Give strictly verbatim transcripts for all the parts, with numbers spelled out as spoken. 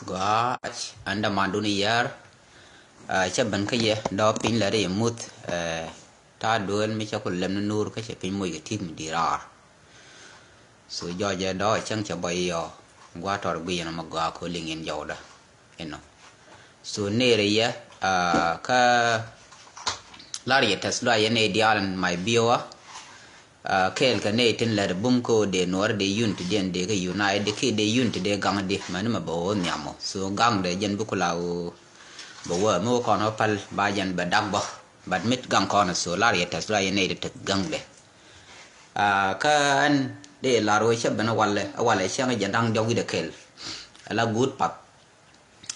Gɔaa, ɛn dämandun yär. Cä ben kä yɛ dɔ̱ piny lɛ ri muth. Ta̱a̱ duëël mi cä ku lɛm ni nuur kä cɛ piny moc kɛ ti̱i̱k mi di̱i̱t raar. So jɔɔcɛ dɔ̱ cäŋ cɛ bɔy yɔ gua̱a̱ tɔr gui̱c ɛn ɔmɔ gɔaa ko liŋ in jɔwdä. Inɔ so neerɛ yɛ kä lar yɛ tɛth luay yɛ nɛy diaal in my viewer. Kɛɛl kɛ nɛy tin lät bum kä dee nuɔr dee unity dee dee kä unite dee kiɛ dee unity dee gaŋ dee mɛn mɛ bɛ wä nhiam mɔ. So gaŋ dee jɛn bi kula wä bɛ wä mi wä kɔn wä pal ba jɛn bɛ dak bä. But mit gaŋ kɔn so lar yɛ tɛth luay yɛ nɛy dee tek gaŋ dee. Kä ɛn dee lar wä cä ben walɛ walɛ cäŋ jɛ daŋ jɔk wi̱dɛ kɛɛl. Ala guut path.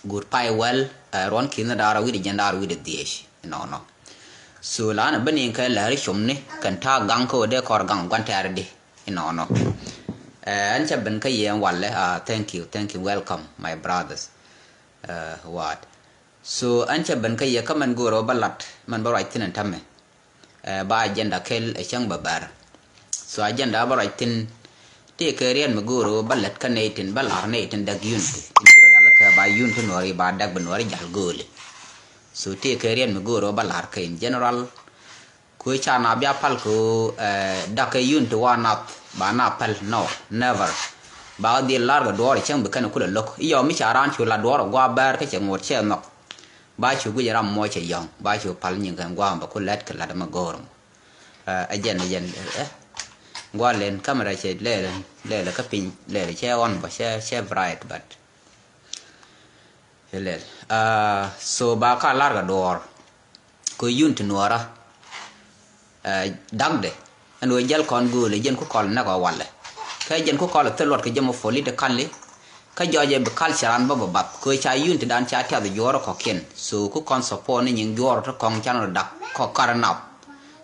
Guut pay wɛl ruɔn ki̱n da̱r wi̱dɛ jɛn da̱r wi̱dɛ dhiec inɔnɔ. So lanɛ ben in kɛ lɛr com ni kɛn ta̱a̱ gaŋ kä wä dee kɔr gaŋ guan tɛɛr di inɔnɔ. Ɛn cä ben kä yɛn walɛ. Thank you, thank you, welcome my brothers. What? So ɛn cä ben kä yɛ kä mɛn go̱o̱r wä bä lat mɛn bä ruac thi̱n ɛn tämɛ. Ba agenda kɛl ɛ cäŋ bä bär. So agenda bä ruac thi̱n. Tëëkɛ riɛt mi go̱o̱r wä bä lät kä nɛy tin bä lar nɛy tin däk unity tin ci rɔ yal kɛ ba unity nuɔri ba däk bi nuɔri jal go̱o̱li. So tëëkɛ riɛt mi go̱o̱r wä bä lar kɛ in general. Kuɛ ca na bia pal kɛ dak kɛ unity wa nath ba na pal no, never. Ba dhil lar kɛ duɔɔr cäŋ bi kɛn kulɛ lo̱k iyɔ mi ca raan cu la duɔɔr gua bär kä cɛ ŋuɔt cɛ nhɔk. Ba cu guic ram mɔ cɛ yɔ̱ŋ ba cu pal nyin kɛn guam ba ku lɛt kɛ lat ma go̱o̱r mɔ. Ɛ jɛn ɛ jɛn ɛ guan len kamera cɛ lɛl lɛl kä piny lɛl cɛ ɣɔn bɔ cɛ cɛ bright but lɛl. So ba ka lar kɛ duɔɔr kɛ unity nuɔra. Dakdɛ ɛn ɣöö jäl kɔn gööl ɛ jɛn ku kɔl näk ɔ walɛ. Kä jɛn ku kɔl ɛ thil luɔt kɛ jɛ mɔ politically. Kä jɔɔc ɛ bi culture an bä bä bath kɛ ɣöö ca unity dan ca tiath juɔɔr kɔkiɛn. So ku kɔn support ni nyiŋ juɔɔr ti kɔŋ can rɔ dak kɔk karɛ nap.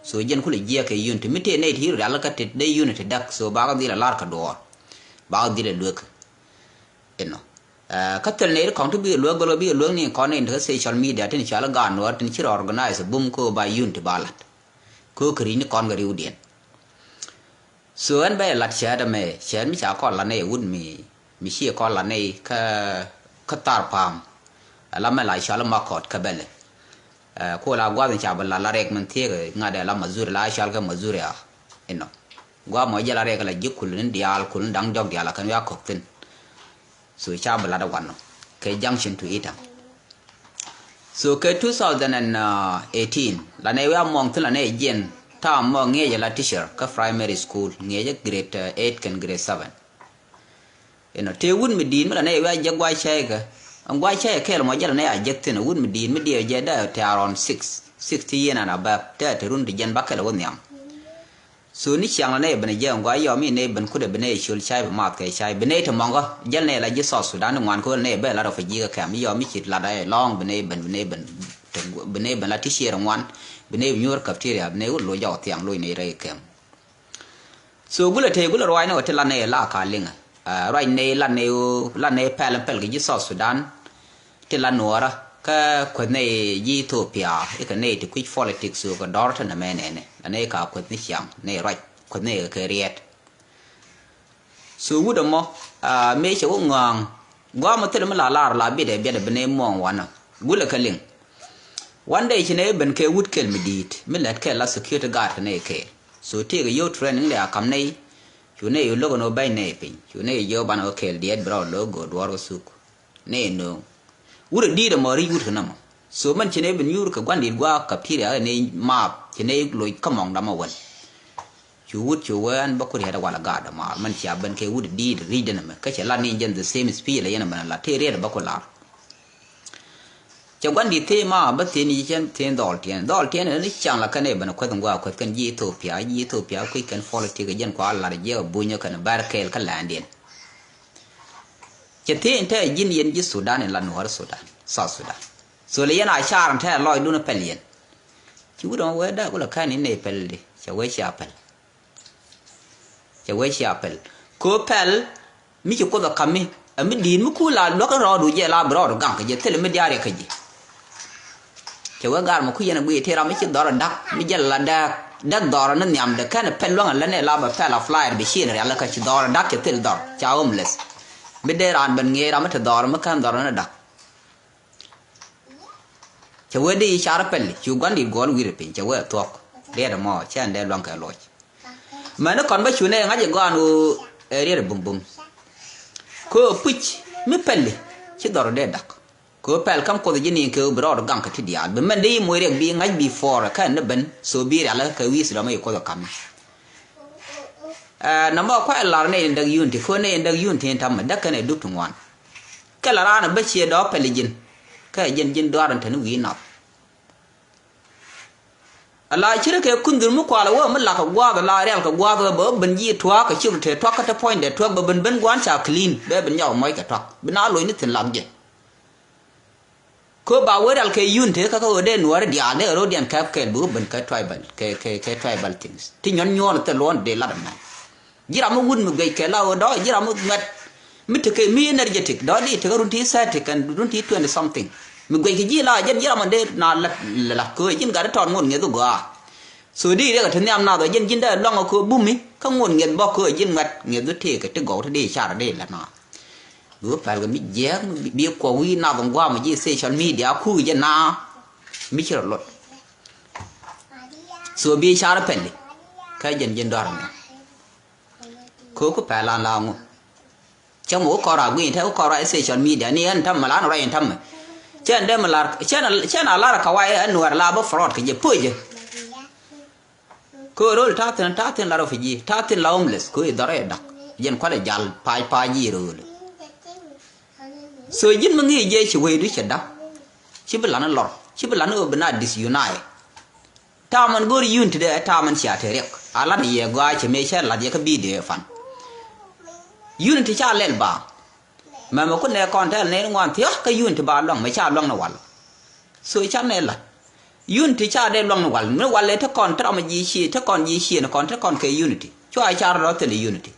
So jɛn ku lɛ jiɛk kɛ unity mi tëë nɛy ti yir rial kä tit dee unity dak so bakɛ dhil ɛ lar kɛ duɔɔr. Bakɛ dhil ɛ luek. Inɔ kä thil nɛy ti kɔŋ ti bikɛ luek bä lɔ bikɛ luek ni kɔn in ti kä social media tin cɔal gaat nuɔɔr tin ci rɔ organize bum ko ba unity ba lat. Ko kɛ ri̱c ni kɔn kɛ riwdiɛn. So ɛn bɛ lat cɛɛt ɛmɛ cɛɛt mi ca kɔn lat nɛy wut mi mi ci kɔn lat nɛy kä kä thar pa̱a̱m. Ala mɛ la cɔal ma kɔt kä bɛlɛ. Ko la guath in ca bɛ lat la rɛk min thiek ŋa̱t ɛ la mazuri la cɔal kɛ mazuri a. Inɔ guath mɔ jɛ la rɛk la ji̱ kul ni diaal kul ni da̱ŋ jɔk diaal a kɛn wiak kɔk thin. So ca bi lat a wanɔ kɛ junction to Itang. So kɛ two thousand and eighteen la nɛ wi̱i̱ a muɔŋ thin la nɛ jiɛn ta̱a̱ mɔ ŋiɛcɛ la teacher kä primary school ŋiɛcɛ grade eight kɛn grade seven. Inɔ tëë wut mi di̱i̱t mi la nɛ wi̱i̱ a jɛ gua̱c cäy kɛ ɛn gua̱c cäy kɛɛl mɔ jɛ la nɛ a jek thin wut mi di̱i̱t mi diɛw jɛ dee tëë around six six ti yieen an above tëë te run ti jɛn ba kɛl wä nhiam. So ni ciaŋ la nɛy ben jɛ ŋuan yɔ mi nɛy ben kudɛ bi nɛy col cay bi math kɛ cay bi nɛy te mɔŋkä jɛl nɛy la ji̱ South Sudan ni ŋuan kɛ wël nɛy bɛ la refugee kɛ kɛm yɔ mi ci lat ɛ lɔŋ bi nɛy ben bi nɛy ben bi nɛy ben la ti cier ŋuan bi nɛy bi nyuɔr cafeteria bi nɛy wä loc jɔk thiaŋ loc nɛy rɛy kɛm. So gulɛ te gulɛ ruac ni wä ti la nɛy la ka liŋä. Ruac nɛy la nɛy la nɛy pɛl pɛl kɛ ji̱ South Sudan. Ti la nuɔɔrä kä kueth ni ji̱ Ethiopia i̱ kɛ ni ti kui̱c politics kɛ dɔr ti nɛmɛ nɛnɛ la ni ka kueth ni ciaŋ ni ruac kueth ni kɛ riɛt. So wut ɛmɔ mëë cɛ wä ŋɔ̱a̱ŋ gua̱a̱mɔ thilɛ mi la lar la biɛt ɛ biɛt ɛ bi ni muɔ̱ɔ̱ŋ wanɔ gulɛ kä liŋ. One day ci ni ben kɛ wut kɛl mi di̱i̱t mi lät kɛl la security guard kɛ ni kɛɛl. So tëëkɛ yio̱w training dee a kam ni cu ni cu lo̱k ɛn ɣöö bɛny ni piny cu ni cu jiök banɛ ɣöö kɛɛl diɛt bi rɔ lo̱k go̱o̱r duɔ̱ɔ̱r kä thuk. Ni nööŋ wut ɛ di̱i̱t ɛmɔ ri̱c wut kɛ nɔmɔ. So mɛn ci ni bi nyuur kɛ gua̱n di̱i̱t gua̱a̱k cafeteria ni maap ci ni loc kä mɔŋ damɔ wän. Cu wut cu wee ɛn bä ku riɛt ɛ wal ɛ gaat ɛ maar mɛn cia ben kɛ wut ɛ di̱i̱t ri̱c dɛn ɛmɛ kä cɛ lat ni jɛn the same speech la yɛn ɛmɛn ɛ lat tëë riɛt ɛ bä ku lar. Cɛ gua̱n di̱i̱t thee ma bä thieen ni cɛn thieen dhɔl tiɛn dhɔl tiɛn ni caŋ la kɛn ɛ ben ɛ kueth in gua̱a̱k kueth kɛn ji̱ Ethiopia ji̱ Ethiopia kui̱c kɛn politik ɛ jɛn kua lar jiɛk ɛ bunyä kɛn bɛr kɛɛl kä lɛndiɛn. Cɛ thiec in te ji̱n yɛn ji̱ Sudan in la Nuɔ̱ɔ̱ri Sudan, South Sudan. So lɛ yɛn a car in te lɔcdun pɛl yɛn. Ci wut ɔmɔ wee dee kulɛ kɛn in nɛy pɛl di cɛ wee cia pɛl. Cɛ wee cia pɛl ko pɛl mi ci Kuoth ɛ ka̱m mi ɛ mi di̱i̱t mi kuul la luäk in rɔɔdu jɛ la bi rɔɔdu gaŋ kɛ jɛ thilɛ mi diaal riɛk kä ji̱. Cɛ wee gar mɔ kui̱ yɛn ɛ guiy ti ram mi ci dhɔr ɛ da̱k mi jɛ la dääk däk dhɔr ɛ ni nhiamdɛ kɛn ɛ pɛl luäŋ ɛ lät ni la bɛ pɛl a flyer bi ciël rialikä ci dhɔr ɛ da̱k cɛ thil dhɔr ca homeless. Mi dee raan ben ŋi̱eec ram mi te dhɔr mi kän dhɔr ni dak. Cɛ wee di yi car pɛli cu gua̱n dit guɔl wi̱i̱r piny cɛ wee thuɔ̱k. Riɛt ɛmɔ cɛ ɛn dee luaŋ kɛ luɔc. Mɛni kɔn bä cu nɛ ŋa̱c ɛ gɔaan ɣöö ɛ riɛt ɛ bumbum. Kɛ ɣöö puc mi pɛli ci dhɔr dee dak. Kɛ ɣöö pɛl käm kuoth ji̱ ni̱i̱ŋ kɛ ɣöö bi rɔɔd gaŋ kɛ ti diaal bi mɛn dee yi moc riɛk bi ŋa̱c bi puɔɔr kɛn ni ben so bi rialä kɛ wi̱i̱ thilɔmä yi kuoth ɛ ka̱m. Ɛ nɔmɔ kuay lar nɛy in däk unity kɛ ɣöö nɛy in däk unity in ta̱mɛ däk kɛn ɛ dup ti ŋuan. Kɛ la raan ɛ bä ciɛ dɔɔk pɛli ji̱n kɛ ji̱n ji̱n duaar in te ni wi̱i̱ nath. Ala cirɛ kɛ kundhur mi kualɛ wä mi lak kɛ gua̱a̱th ala rial kɛ gua̱a̱th wä bä ben ji̱ tua̱a̱k kɛ cik te tuak kä te puɔ̱nydɛ tuak bä ben ben gua̱a̱n ca clean bɛ ben nyɔk mɔc kɛ tuak bi na loc ni thi̱n lak jɛ. Kö ba wä rial kɛ yun te kä kä wä dee nuɔ̱ɔ̱ri diaal dee ro̱diɛn kɛp kɛɛl bi wä ben kɛ tribal kɛ kɛ kɛ tribal things ti nyuɔ̱n nyuɔ̱ɔ̱n thil luɔ̱n dee lat ɛmɛ. Ji̱ ram mi wut mi guic kɛ la ɣöö dɔ̱ ji̱ ram mi ŋuɛt mi tekɛ mi energetic dɔ̱ di tekɛ run ti thirty kɛn run ti twenty something. Mi guic kɛ ji̱ la jɛn ji̱ ram mi dee na lat lat köö ji̱n gat tɔɔt ŋot ŋieth gɔaa. So di riɛk ɛ te nhiam nath ɔ jɛn ji̱n dee luaŋ ɛ köö bumi kä ŋot ŋieth bɔk köö ji̱n ŋuɛt ŋieth wä tëëkɛ ti gɔw te di car di lat na. Bi wä pɛl kɛ mi jiɛɛk mi bi kuɔk wi̱i̱ nath ŋuam ji̱ social media kuuc jɛ na mi ci rɔ lot. So bi car pɛli kä jɛn ji̱n dɔ̱r mi. Köök ku pɛl an la ŋu. Cä muk kɔn ra gui̱n te ku kɔn ra social media ni ɛn ta̱mɛ la ni rɔy ɛn ta̱mɛ. Cɛn dee mi lar cɛn a lar a kawai ɛn nuɛr la bä fraud kɛ jɛ puɔ̱cɛ. Köök ro̱l ta̱thi̱n ta̱thi̱n la refugee ta̱thi̱n la homeless köök i̱ dhɔrɛ dak. Jɛn kualɛ jal pa̱a̱c pa̱a̱c ji̱ ro̱l. So ji̱n mi ŋi̱i̱c jɛ ci wecdu cɛ da̱k. Ci bi lan lɔr ci bi lan ɣöö bi na disunite. Ta̱a̱ mɛn go̱o̱r unity dee ta̱a̱ mɛn cia te riɛk a lat yɛ gɔaa cɛ mëë cɛ lat yɛ kä video ɛ fan. Unity ca lɛl ba mɛmɛ kun nɛ kɔn tɛl nɛy ni ŋuan thia̱k kä unity ba luaŋ mɛ ca luaŋ ni wal. So ca nɛ lat unity ca dee luaŋ ni wal mi wal ɛ te kɔn te ram ji̱ cie te kɔn ji̱ cie ni kɔn te kɔn kɛ unity cua ca rɔ thil unity.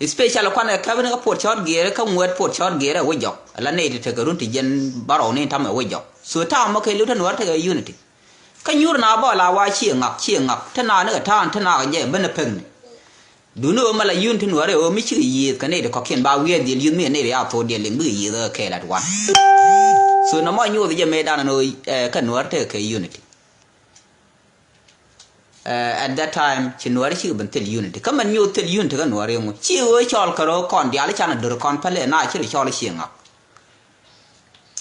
Especially kuanɛ käp ni kä puɔt cɔɔt giɛɛrɛ kä ŋuɛt puɔt cɔɔt giɛɛrɛ wä jɔk la nɛy ti tekɛ run ti jɛn bärɔw ni ta̱mɛ wä jɔk. So ta̱a̱ mɔ kɛ li̱w te nuɔr tekɛ unity. Kä nyuur na bä la wa ciɛ ŋak ciɛ ŋak te na ni kɛ ta̱a̱n te na kɛ jɛ ben ɛ pekni. Duni ɣöö mɛ la unity nuɔr ɛ ɣöö mi cikɛ yiëëth kɛ nɛy ti kɔ̱kiɛn ba wiɛɛr dhiɛl yuth mi ɛ nɛy ti ya thok diɛl liŋ bikɛ yiëëth ɛ kɛɛl at wan. So nɔmɔ nyuuth jɛ mëëdan ɛn ɣöö kɛ nuɔr tekɛ kɛ unity. At that time ci nuɔri cikɛ ben thil unity kä mɛn nyuuth thil unity kä nuɔri ŋu ci ɣöö cɔl kɛ ro̱o̱ kɔn diaal ican a dör kɔn päl ɛ na ci ri cɔl icie ŋak.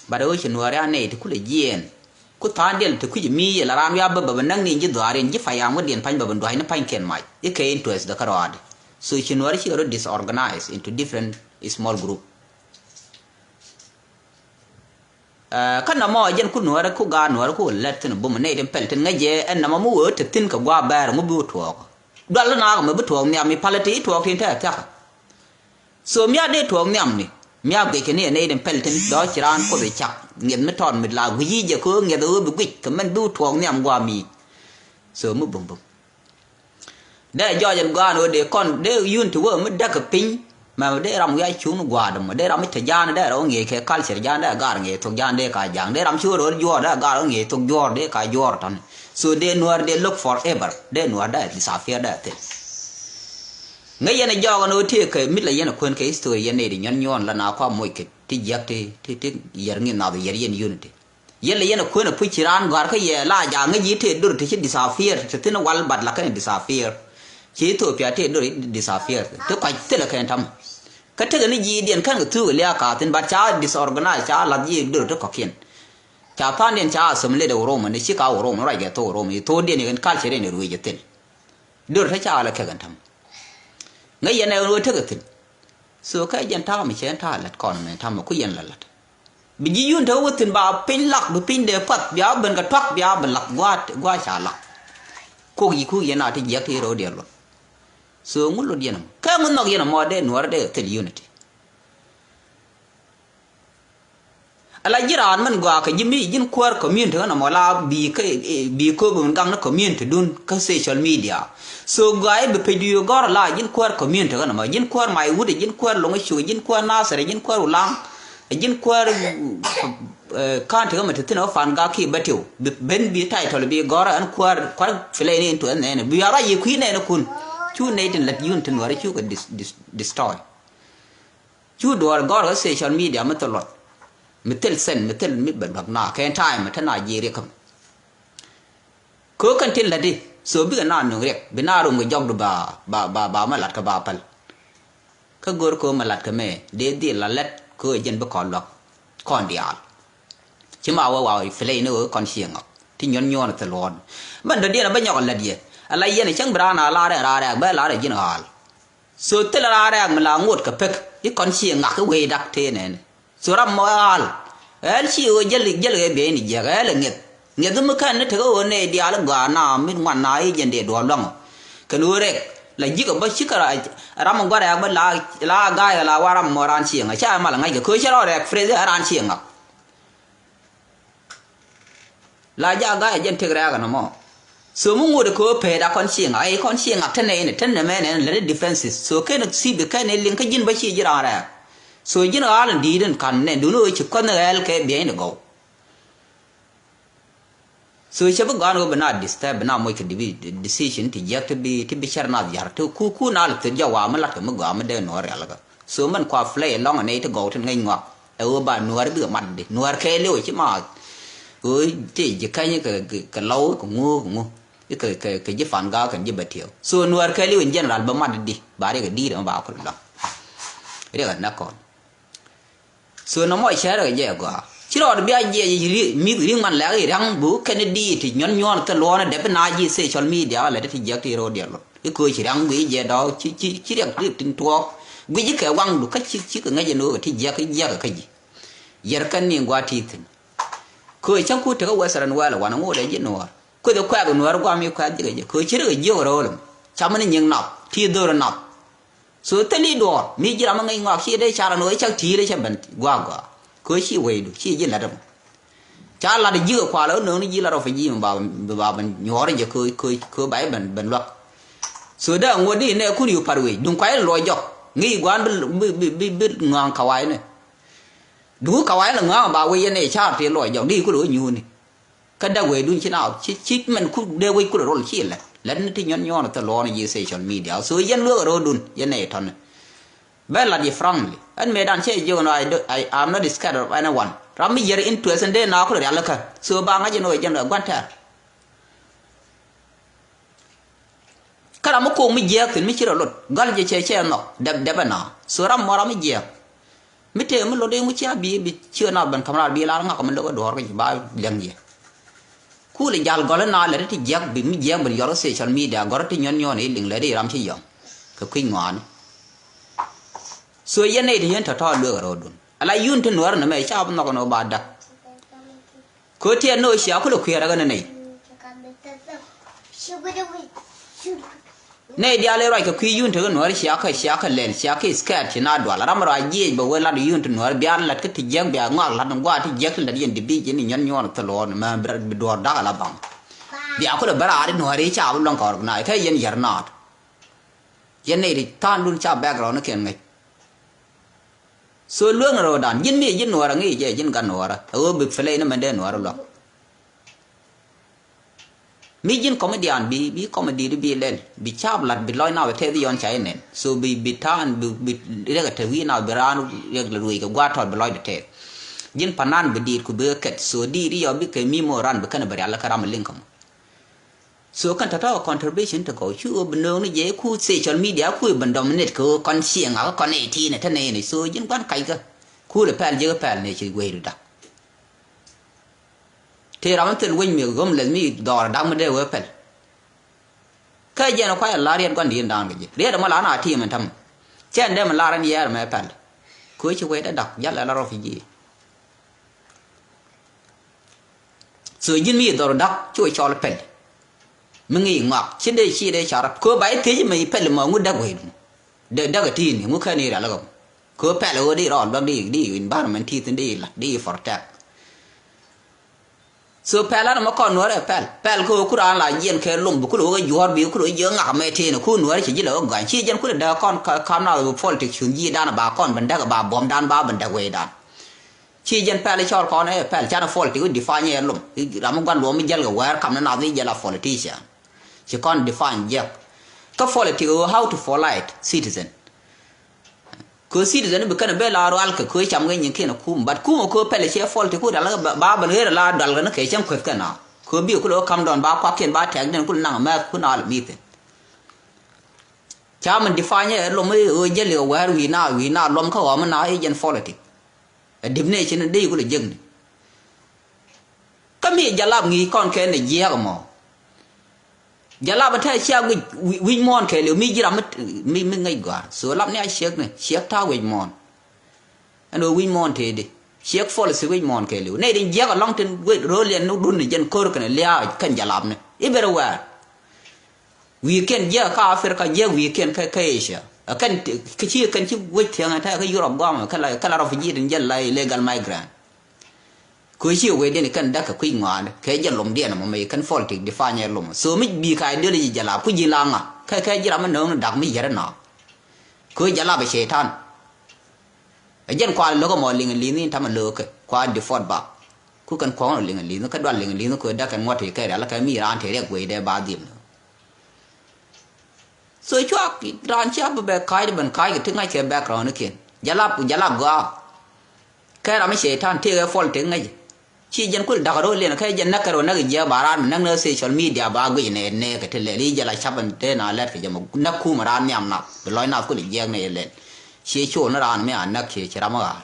But ɣöö ci nuɔri a nɛy ti kulɛ jiɛɛn ku tha̱a̱ŋ diɛl ti kui̱c mi yɛ la raan wiaa bä bä bä näk ni ji̱ dhuaar in ji̱ payam ŋuɔ̱tdiɛn pa̱ny bä bä dua̱cni pa̱ny kɛn mac i̱ kɛ interest dä kä rɔaadi. So ci nuɔri cikɛ rɔ disorganize into different small group. Kä nɔmɔ jɛn ku nuɔ̱ɔ̱rɛ ku gaat nuɔ̱ɔ̱rɛ ku lɛt thi̱n bum nɛy tin pɛl tin ŋäc jɛ ɛn nɔmɔ mi wee te thi̱n kɛ gua̱a̱ bɛɛr ŋu bi wä tuɔɔk. Dual naak mɛ bi tuɔɔk nhiam mi pal ti tuɔɔk tin tɛɛ thiakä. So mia dee tuɔɔk nhiam ni mia guic kɛ ni ɛ nɛy tin pɛl tin dɔ̱ ci raan kuoth ɛ cak ŋiɛth mi tɔt mi la guic yi jɛ kɛ ɣöö ŋiɛth ɛ ɣöö bi guic kɛ mɛn bi wä tuɔɔk nhiam gua̱a̱ mi. So mi bum bum. Dee jɔɔc ɛn gɔaa ni ɣöö dee kɔn dee unity wä mi däk kɛ piny. Mɛ dee ram wiac cuŋ ni gua̱a̱r dee mɔ dee ram mi te ja̱a̱n dee rɔ ŋi̱eec kɛ culture ja̱a̱n dee gar ŋi̱eec thok ja̱a̱n dee ka ja̱a̱ŋ dee ram ci wä rööl juɔ̱ɔ̱r dee gar ŋi̱eec thok juɔ̱ɔ̱r dee ka juɔ̱ɔ̱r tɔ̱ni. So dee nuäär dee look forever dee nuäär dee disappear dee thil. Ŋäc yɛn ɛ jɔɔk ɛn ɣöö tëë kɛ mi la yɛn ɛ kuën kɛ history yɛn nɛy ti nyuɔ̱n nyuɔ̱ɔ̱n la na kua moc kɛ ti jiäk ti ti ti yɛr ŋi̱n nath yɛr yɛn unity. Yɛn lɛ yɛn ɛ kuën ɛ puc ci raan gɔ̱a̱r kä yɛ la jaak ŋäc ji̱ tëë dor ti ci disappear ti thi̱n wal bat la kɛn disappear. Ci Ethiopia tëë dor disappear ti kɔc thilɛ kɛn ta̱mɛ. Kä tekɛ ni ji̱ diɛn kɛn kɛ thuuk ɛ liaak ka thi̱n bat ca disorganize ca lath ji̱ dor ti kɔ̱kiɛn. Ca tha̱a̱ŋdiɛn ca assimilate ɛ Oromo ni ci ka Oromo ruac kɛ thok Oromo i̱ thokdiɛn i̱ kɛn culture in i̱ ruëëc ɛ thil. Dor ti ca lɛ kɛ kɛn ta̱mɛ. Ŋäc yɛn ɛ ɣöö tekɛ thi̱n. So kɛ jɛn ta̱a̱ mi cɛ ɛn ta̱a̱ la̱t kɔn mɛ ta̱a̱ mɛ ku yɛn la la̱t. Bi ji̱ yun te wä thi̱n ba piny lak bi piny dee path bia ben kɛ tuak bia bi lak gua̱a̱t gua̱a̱t ca lak. Kok yi̱ kuk yɛn a ti jiɛk ti rɔɔdiɛn luɔt. So ŋu luɔt yɛn ɛmɔ kɛ ŋu nhɔk yɛn ɛmɔ dee nuɔrɛ dee thil unity. Ala ji̱ raan mɛn gɔaa kɛ ji̱ mi ji̱n kuäär community ɣän ɛmɔ la bi kä bi kööp min gaŋ ni community dun kä social media. So gɔaa i̱ bi pecdu yɛ gɔ̱r ala ji̱n kuäär community ɣän ɛmɔ ji̱n kuäär may wut ji̱n kuäär loŋ cuk ji̱n kuäär nasir ji̱n kuäär ulaŋ. Ji̱n kuäär ka̱n ti ɣä mɛ ti thi̱n ɣä fan gak ki bä tiw bi ben bi title bi gɔ̱r ɛn kuäär kuäär filɛ ni in tuɛth nɛɛni bi a ruac yɛ kui̱ nɛɛni kun. Cu nɛy tin lät yun tin wääri cukɛ destroy. Cu duɔ̱ɔ̱r gɔ̱r kä social media mi thil luɔt, mi thil sɛn, mi thil mi bɛ luak na kɛn time mi te na ji̱ riɛk käm. Kɛ ɣöö kɛn tin lätdi, so bikɛ na nöŋ riɛk, bi na rom kɛ jɔkdu ba, ba, ba, ba mɛ lat kɛ ba päl. Kä go̱r kɛ ɣöö mɛ lat kɛ mɛ dee dhil la lät kɛ ɣöö jɛn bi kɔn luäk kɔn diaal. Ci ma wä wa play ni ɣöö kɔn cieŋ ɔ ti nyuɔn nyuɔn thil luɔɔn. Mɛn dɔ̱diɛn a bä nyɔk a lät yɛ a la yɛn a cäŋ bi raan a lar ɛ raan rɛɛk bɛ lar ɛ ji̱n ɣaal. So thil raan rɛɛk mi la ŋot kɛ pek i̱ kɔn cieŋ ŋak i̱ wee dak tëë nɛɛni. So ram mɔ ɣaal ɣɛl ci ɣöö jäl jäl ɣɛ biɛy ni jiɛk ɣɛl ɛ ŋiɛth. Ŋiɛth mi kɛn ni tekɛ ɣöö nɛy diaal i̱ gɔaa na mi ŋuan na i̱ jɛn dee duɔl luaŋ ɔ. Kɛn ɣöö rɛk la ji̱k ɛ bä cikɛ ram mi gua̱r rɛɛk bä la la ga̱a̱c ɛ la wa ram mɔ raan cieŋ ɛ ca ɛ mal ɛ ŋa̱ckɛ köö cä rɔ rɛɛk phrase ɛ raan cieŋ ŋak. La ja ga̱a̱c ɛ jɛn tëk rɛɛk ɛ nɔmɔ. So mi ŋot ɛ köö pɛɛt a kɔn cieŋ ɛ kɔn cieŋ ɛ tɛn ɛ in tɛn ɛ mɛn ɛ lät ɛ defenses so kɛn ɛ thiep ɛ kɛn ɛ liŋ kä ji̱n bä ci ji̱ raan rɛɛk. So ji̱n ɣaal in di̱i̱t in ka̱n nɛn duundɛ ɣöö ci kuänh ɣɛɛl kɛ biɛny in gɔw. So cɛ bi gɔ̱a̱n ɣöö bi na disturb bi na moc kɛ dibi decision ti jiäk ti bi ti bi cär na dhiar ti ku ku na lɛ thil jɔk wa mi lat kɛ mi gɔaa mi dee nuɔ̱ɔ̱r rialikä. So mɛn kua play ɛlɔ̱ŋ ɛ nɛy ti gɔw tin ŋäc ŋɔak ɛ ɣöö ba nuɔ̱ɔ̱r bikɛ mat di nuɔ̱ɔ̱r kɛɛliw ci ma ɣöö ti ji̱ käny kɛ kɛ lɔw kɛ ŋu kɛ ŋu kɛ kɛ kɛ ji̱ pan gaak kɛn ji̱ bɛ tiɛw. So nuɔ̱ɔ̱r kɛɛliw in general bä mat di ba riɛk ɛ di̱i̱t ɛmɛ ba kulɛ lɔ̱ŋ riɛk ɛ näk kɔn. So nɔmɔ cärɛ kɛ jɛ gɔaa ci rɔɔd bia jiɛc mi̱th ri̱ŋ man lɛk i̱ ria̱ŋ bi wä kɛn i̱ diit ti nyuɔ̱n nyuɔ̱n kɛ luɔ̱ɔ̱n i̱ dɛp i̱ na ji̱ social media kɛ lɛ ti ti jiäk ti ro̱o̱diɛn luɔt i̱ köö ci ria̱ŋ guic jɛ dɔ̱ɔ̱k ci ci ci riɛk ti tin tuɔɔk guic i̱ kɛ waŋdu kä ci ci kɛ ŋäc ɛn ɣöö kɛ ti jiäk i̱ jiäk kä ji̱. Yɛr kɛn ni gua̱a̱th ti thi̱n köö cäŋ ku tekä Western world wanɛ ŋot ɛ ji̱ nuɔ̱ɔ̱r kueth i̱ kuɛ̈k i̱ nuɔ̱ɔ̱r gua̱a̱m i̱ kuɛ̈k ji̱ kɛ jɛ köö ci ri kɛ jiök ro̱o̱l ɛmɛ. Cam ni nyiŋ nath ti dho̱r nath. So thil i̱ duɔ̱ɔ̱r mi ji̱ ram mi ŋäc ŋɔak ci dee car ɛn ɣöö cak ti̱i̱t cɛ ben gua̱a̱k gɔaa. Kɛ ɣöö ci wecdu ci ji̱ la̱t ɛmɔ. Ca la̱t ji̱ kɛ kual ɣä nööŋni ji̱ la̱t rɔ fi ji̱ mi ba ba ben nyuɔ̱ɔ̱r jɛ kɛ ɣöö kɛ ɣöö ba jɛ ben ben luäk. So dee aŋuɔ̱t di nɛ kun yu pat wec duŋ kuay luɔc jɔk ŋi̱i̱c gua̱a̱n bi bi bi bi ŋɔ̱a̱ŋ kawa̱a̱cni. Duŋ kawa̱a̱cni ŋɔ̱a̱ŋ ba wec yɛn ɛ car ti luɔc jɔk di kulɛ ɣä nyuuni. Kä däk wecdun ci na ci ci mɛn ku dee wec kulɛ rol ci lät lät ni ti nyuɔn nyuɔn thil luɔɔn ji̱ social media so yɛn lueek ro̱o̱dun yɛn nɛy tɔ̱ni. Bɛ lat yɛ frankly ɛn mëëdan cɛ jiök ɛn I, I, I'm not scared of anyone. Ram mi yɛr interest ɛn dee na kulɛ rialikä so ba ŋa̱c ɛn ɣöö jɛn ɛ gua̱n tɛ̈r. Kä ram mi ko̱o̱k mi jiääk thi̱n mi ci rɔ lot gɔ̱a̱l jɛ cɛ cɛ nhɔk dɛp dɛp ɛnɔ. So ram mɔ ram mi jiääk mi tëë mi lot iŋu cia bi̱i̱ bi ciö nath ben ka̱m raar bi̱i̱ lar ŋak mi lo̱k ɛ duɔ̱ɔ̱r kä ci ba liɛŋ yɛ. Kulɛ jal gɔ̱l ina lɛ ti jiäk bi mi jiäk ben yɔr kä social media gɔ̱r ti nyuɔ̱n nyuɔ̱n i̱ liŋ lɛ ti ram ci yɔ̱ŋ kɛ kui̱ ŋɔaani. So yɛn nɛy ti yɛn tɔ̱tɔ̱ lueek ɛ ro̱o̱dun ala yun ti nuäär ni mɛ ca bi nhɔk ni wä ba da̱k. Kɛ ɣöö tiɛɛt ni ɣöö cia kulɛ kui̱ɛr ɛ ɣän ɛ nɛy. Nɛy diaal ëë ruac kɛ kui̱ yun tekɛ nuäär cia kä cia kä lɛl cia kä scared ci na dual ram ruac jiɛc bɛ wee lat yun ti nuäär bia lat kä ti jiäk bia ŋɔak lat ni gua̱a̱ ti jiäk ti lat yɛn dibi ji̱n i̱ nyuɔ̱n nyuɔ̱ɔ̱n thil ɣɔɔn mɛ bi duɔ̱ɔ̱r da̱k ala baŋ. Bia kulɛ bä raar i̱ nuäär i̱ ca bi luɔ̱ŋ kɛ organize kä yɛn yɛr naat. Yɛn nɛy ti tha̱a̱ŋdun ca background ni kɛn ŋäc. So lueŋ rɔɔdan ji̱n mi ji̱n nuɔɔrä ŋi̱i̱c jɛ ji̱n gat nuɔɔrä a ɣöö bi play ni mɛn dee nuɔɔrä luak. Mi ji̱n comedian bi bi comedy di bi lɛl bi caap lat bi lɔc na bi tɛth yɔn ca inɛn so bi bi ta̱a̱n bi bi riɛk a te wi̱i̱ na bi raan riɛk la ruëc kɛ gua̱a̱r tɔt bi lɔc di tɛth. Ji̱n panan bi diit ku bi kɛt so diit yɔ bi kɛ mi moran bi kɛn bi rial kä ram liŋ kä mɔ. So kɛn tɔ̱tɔ̱ contribution ti kɔw cu ɣöö bi nööŋ ni jɛ ku social media ku ben dominate kɛ ɣöö kɔn cieŋ akä kɔn eighteen ɛ te nɛy ni so ji̱n gua̱n kackä. Ku lɛ pɛl ji̱ kä pɛl ni ci wecdu da̱k. Tëë ram mi thil wec mi homeless mi dhɔɔr da̱k mi dee wee pɛl. Kä jɛn kuay ala riɛt gua̱n di̱i̱n da̱a̱n kɛ ji̱ riɛt ɛmɔ la na ti̱i̱m ɛn tämɛ. Cɛn dee mi lar ɛn yɛɛr ɛmɛ pɛl. Kɛ ɣöö ci wecdä da̱k jal ala rɔ fi ji̱. So ji̱n mi dhɔr da̱k cu cɔl pɛl. Mi ŋi̱i̱c ŋɔak ci dee ci dee car kɛ ɣöö ba i̱ thiec mɛ i̱ pɛl mɔ ŋut däk wecdu. Dee däk ɛ ti̱i̱n i̱ ŋut kɛn i̱ rialikä mɔ kɛ ɣöö pɛl ɣöö di rɔɔl bäk di di environment ti thi̱n di la di protect. So pɛl an mɛ kɔn nuɔ̱ɔ̱rɛ pɛl pɛl kɛ ɣöö ku raan la jiɛn kɛ lom bi ku lo̱k ɛ juɔ̱ɔ̱r bi ku lo̱k jiɛ ŋak mɛ tëën ku nuɔ̱ɔ̱rɛ ci ji̱ lɛ ɣä gɔany ci jiɛn ku lɛ däk kɔn kam na politics cun ji̱ dan ba kɔn ben däk ba buɔ̱m dan ba ben däk wecdan. Ci jɛn pɛl cɔɔl kɔn ɛ pɛl canɛ politic wi̱c define ɛ lom. Ram mi gua̱n luɔm mi jäl kɛ wɛɛr kam ni nath i̱ jɛl a politician. Ci kɔn define jɛk kä politic ɣöö how to polite citizen. Kɛ citizen bi kɛn ben la rual kɛ kɛ cam kɛ nyin kiɛn kum, but kum kɛ pɛlɛ cɛ fault ti ku dal ba ben ɣer la dal kɛ ni kɛ cɛn kueth kɛ na. Kɛ bi ku lo kam dɔn ba kuak kiɛn ba tɛk den ku naŋ mɛth ku na lɛ mithin. Ca min define ɛ lom ɛ ɣöö jɛl i̱ ɣä wɛɛr wi̱i̱ na wi̱i̱ na lom kä ɣɔm na ɛ jɛn politic. Ɛ dip ne cin dee ku lɛ jek ni. Kä mi jalap ŋi̱i̱c kɔn kɛ ni jiɛɛk ɛmɔ. Jalap ɛ tɛ̈ cia guic wi̱c muɔ̱ɔ̱n kɛɛliw mi ji̱ ram mi mi ŋäc gɔaa. So lap ni a ciek ni ciek ta̱a̱ wi̱c muɔ̱ɔ̱n. Ɛn ɣöö wi̱c muɔ̱ɔ̱n tëëdi ciek policy wi̱c muɔ̱ɔ̱n kɛɛliw nɛy tin jiɛɛk ɛlɔ̱ŋ tin wec ro̱o̱liɛn ni dun ni jɛn ko̱r kɛn lia̱a̱ kɛn jalap ni i̱ ben rɛ wɛɛr. Wi̱i̱kiɛn jiɛk kä Africa, jiɛk wi̱i̱kiɛn kä kä Asia. Ɛ kɛn ti- kä ci kɛn ci wec thiäŋ ɛ tɛk kä Europe gɔam kä la kä la refugee tin jɛl la illegal migrant. Kö ci wecdiɛn kɛn däk kɛ kui̱ ŋɔaani kɛ jɛ lomdiɛn mɔ mɛ kɛn politic define ɛ lom. So mi bi ka ideology jalap ku ji̱ la ŋa kɛ kɛ ji̱ ram mi nööŋ ni dak mi yɛr ɛ nɔ. Kö jalap ɛ cɛytan. Ɛ jɛn kua lo̱k ɛmɔ liŋ li̱n in tamɛ lo̱k kɛ kua deport bak. Ku kɛn kuɔ̱ŋ liŋ li̱n kä dual liŋ li̱n kö däk kɛn ŋuɔ̱t ti kɛ rial kɛ mi raan te riɛk wecdɛ ba dhil. So cuak raan cia bi bɛ ka̱a̱c ben ka̱a̱c kɛ ti ŋa̱c kɛ background kiɛn. Jalap ku jalap gɔaa. Kɛ ram mi cɛytan tëëk ɛ politic ŋäc. Ci jɛn kul da̱k ro̱o̱liɛn kɛ jɛn näk kɛ rɔ näk jiɛk ba raan mi näk ni social media ba guic nɛ nɛ kɛ ti lɛl i̱ jɛ la cap ɛn te na lɛt kɛ jɛ mɛ näk kum raan nhiam nath bi lɔc nath kul jiɛk nɛ lɛl. Ciɛ col ni raan mi a näk ciɛ ci ram ɣaar.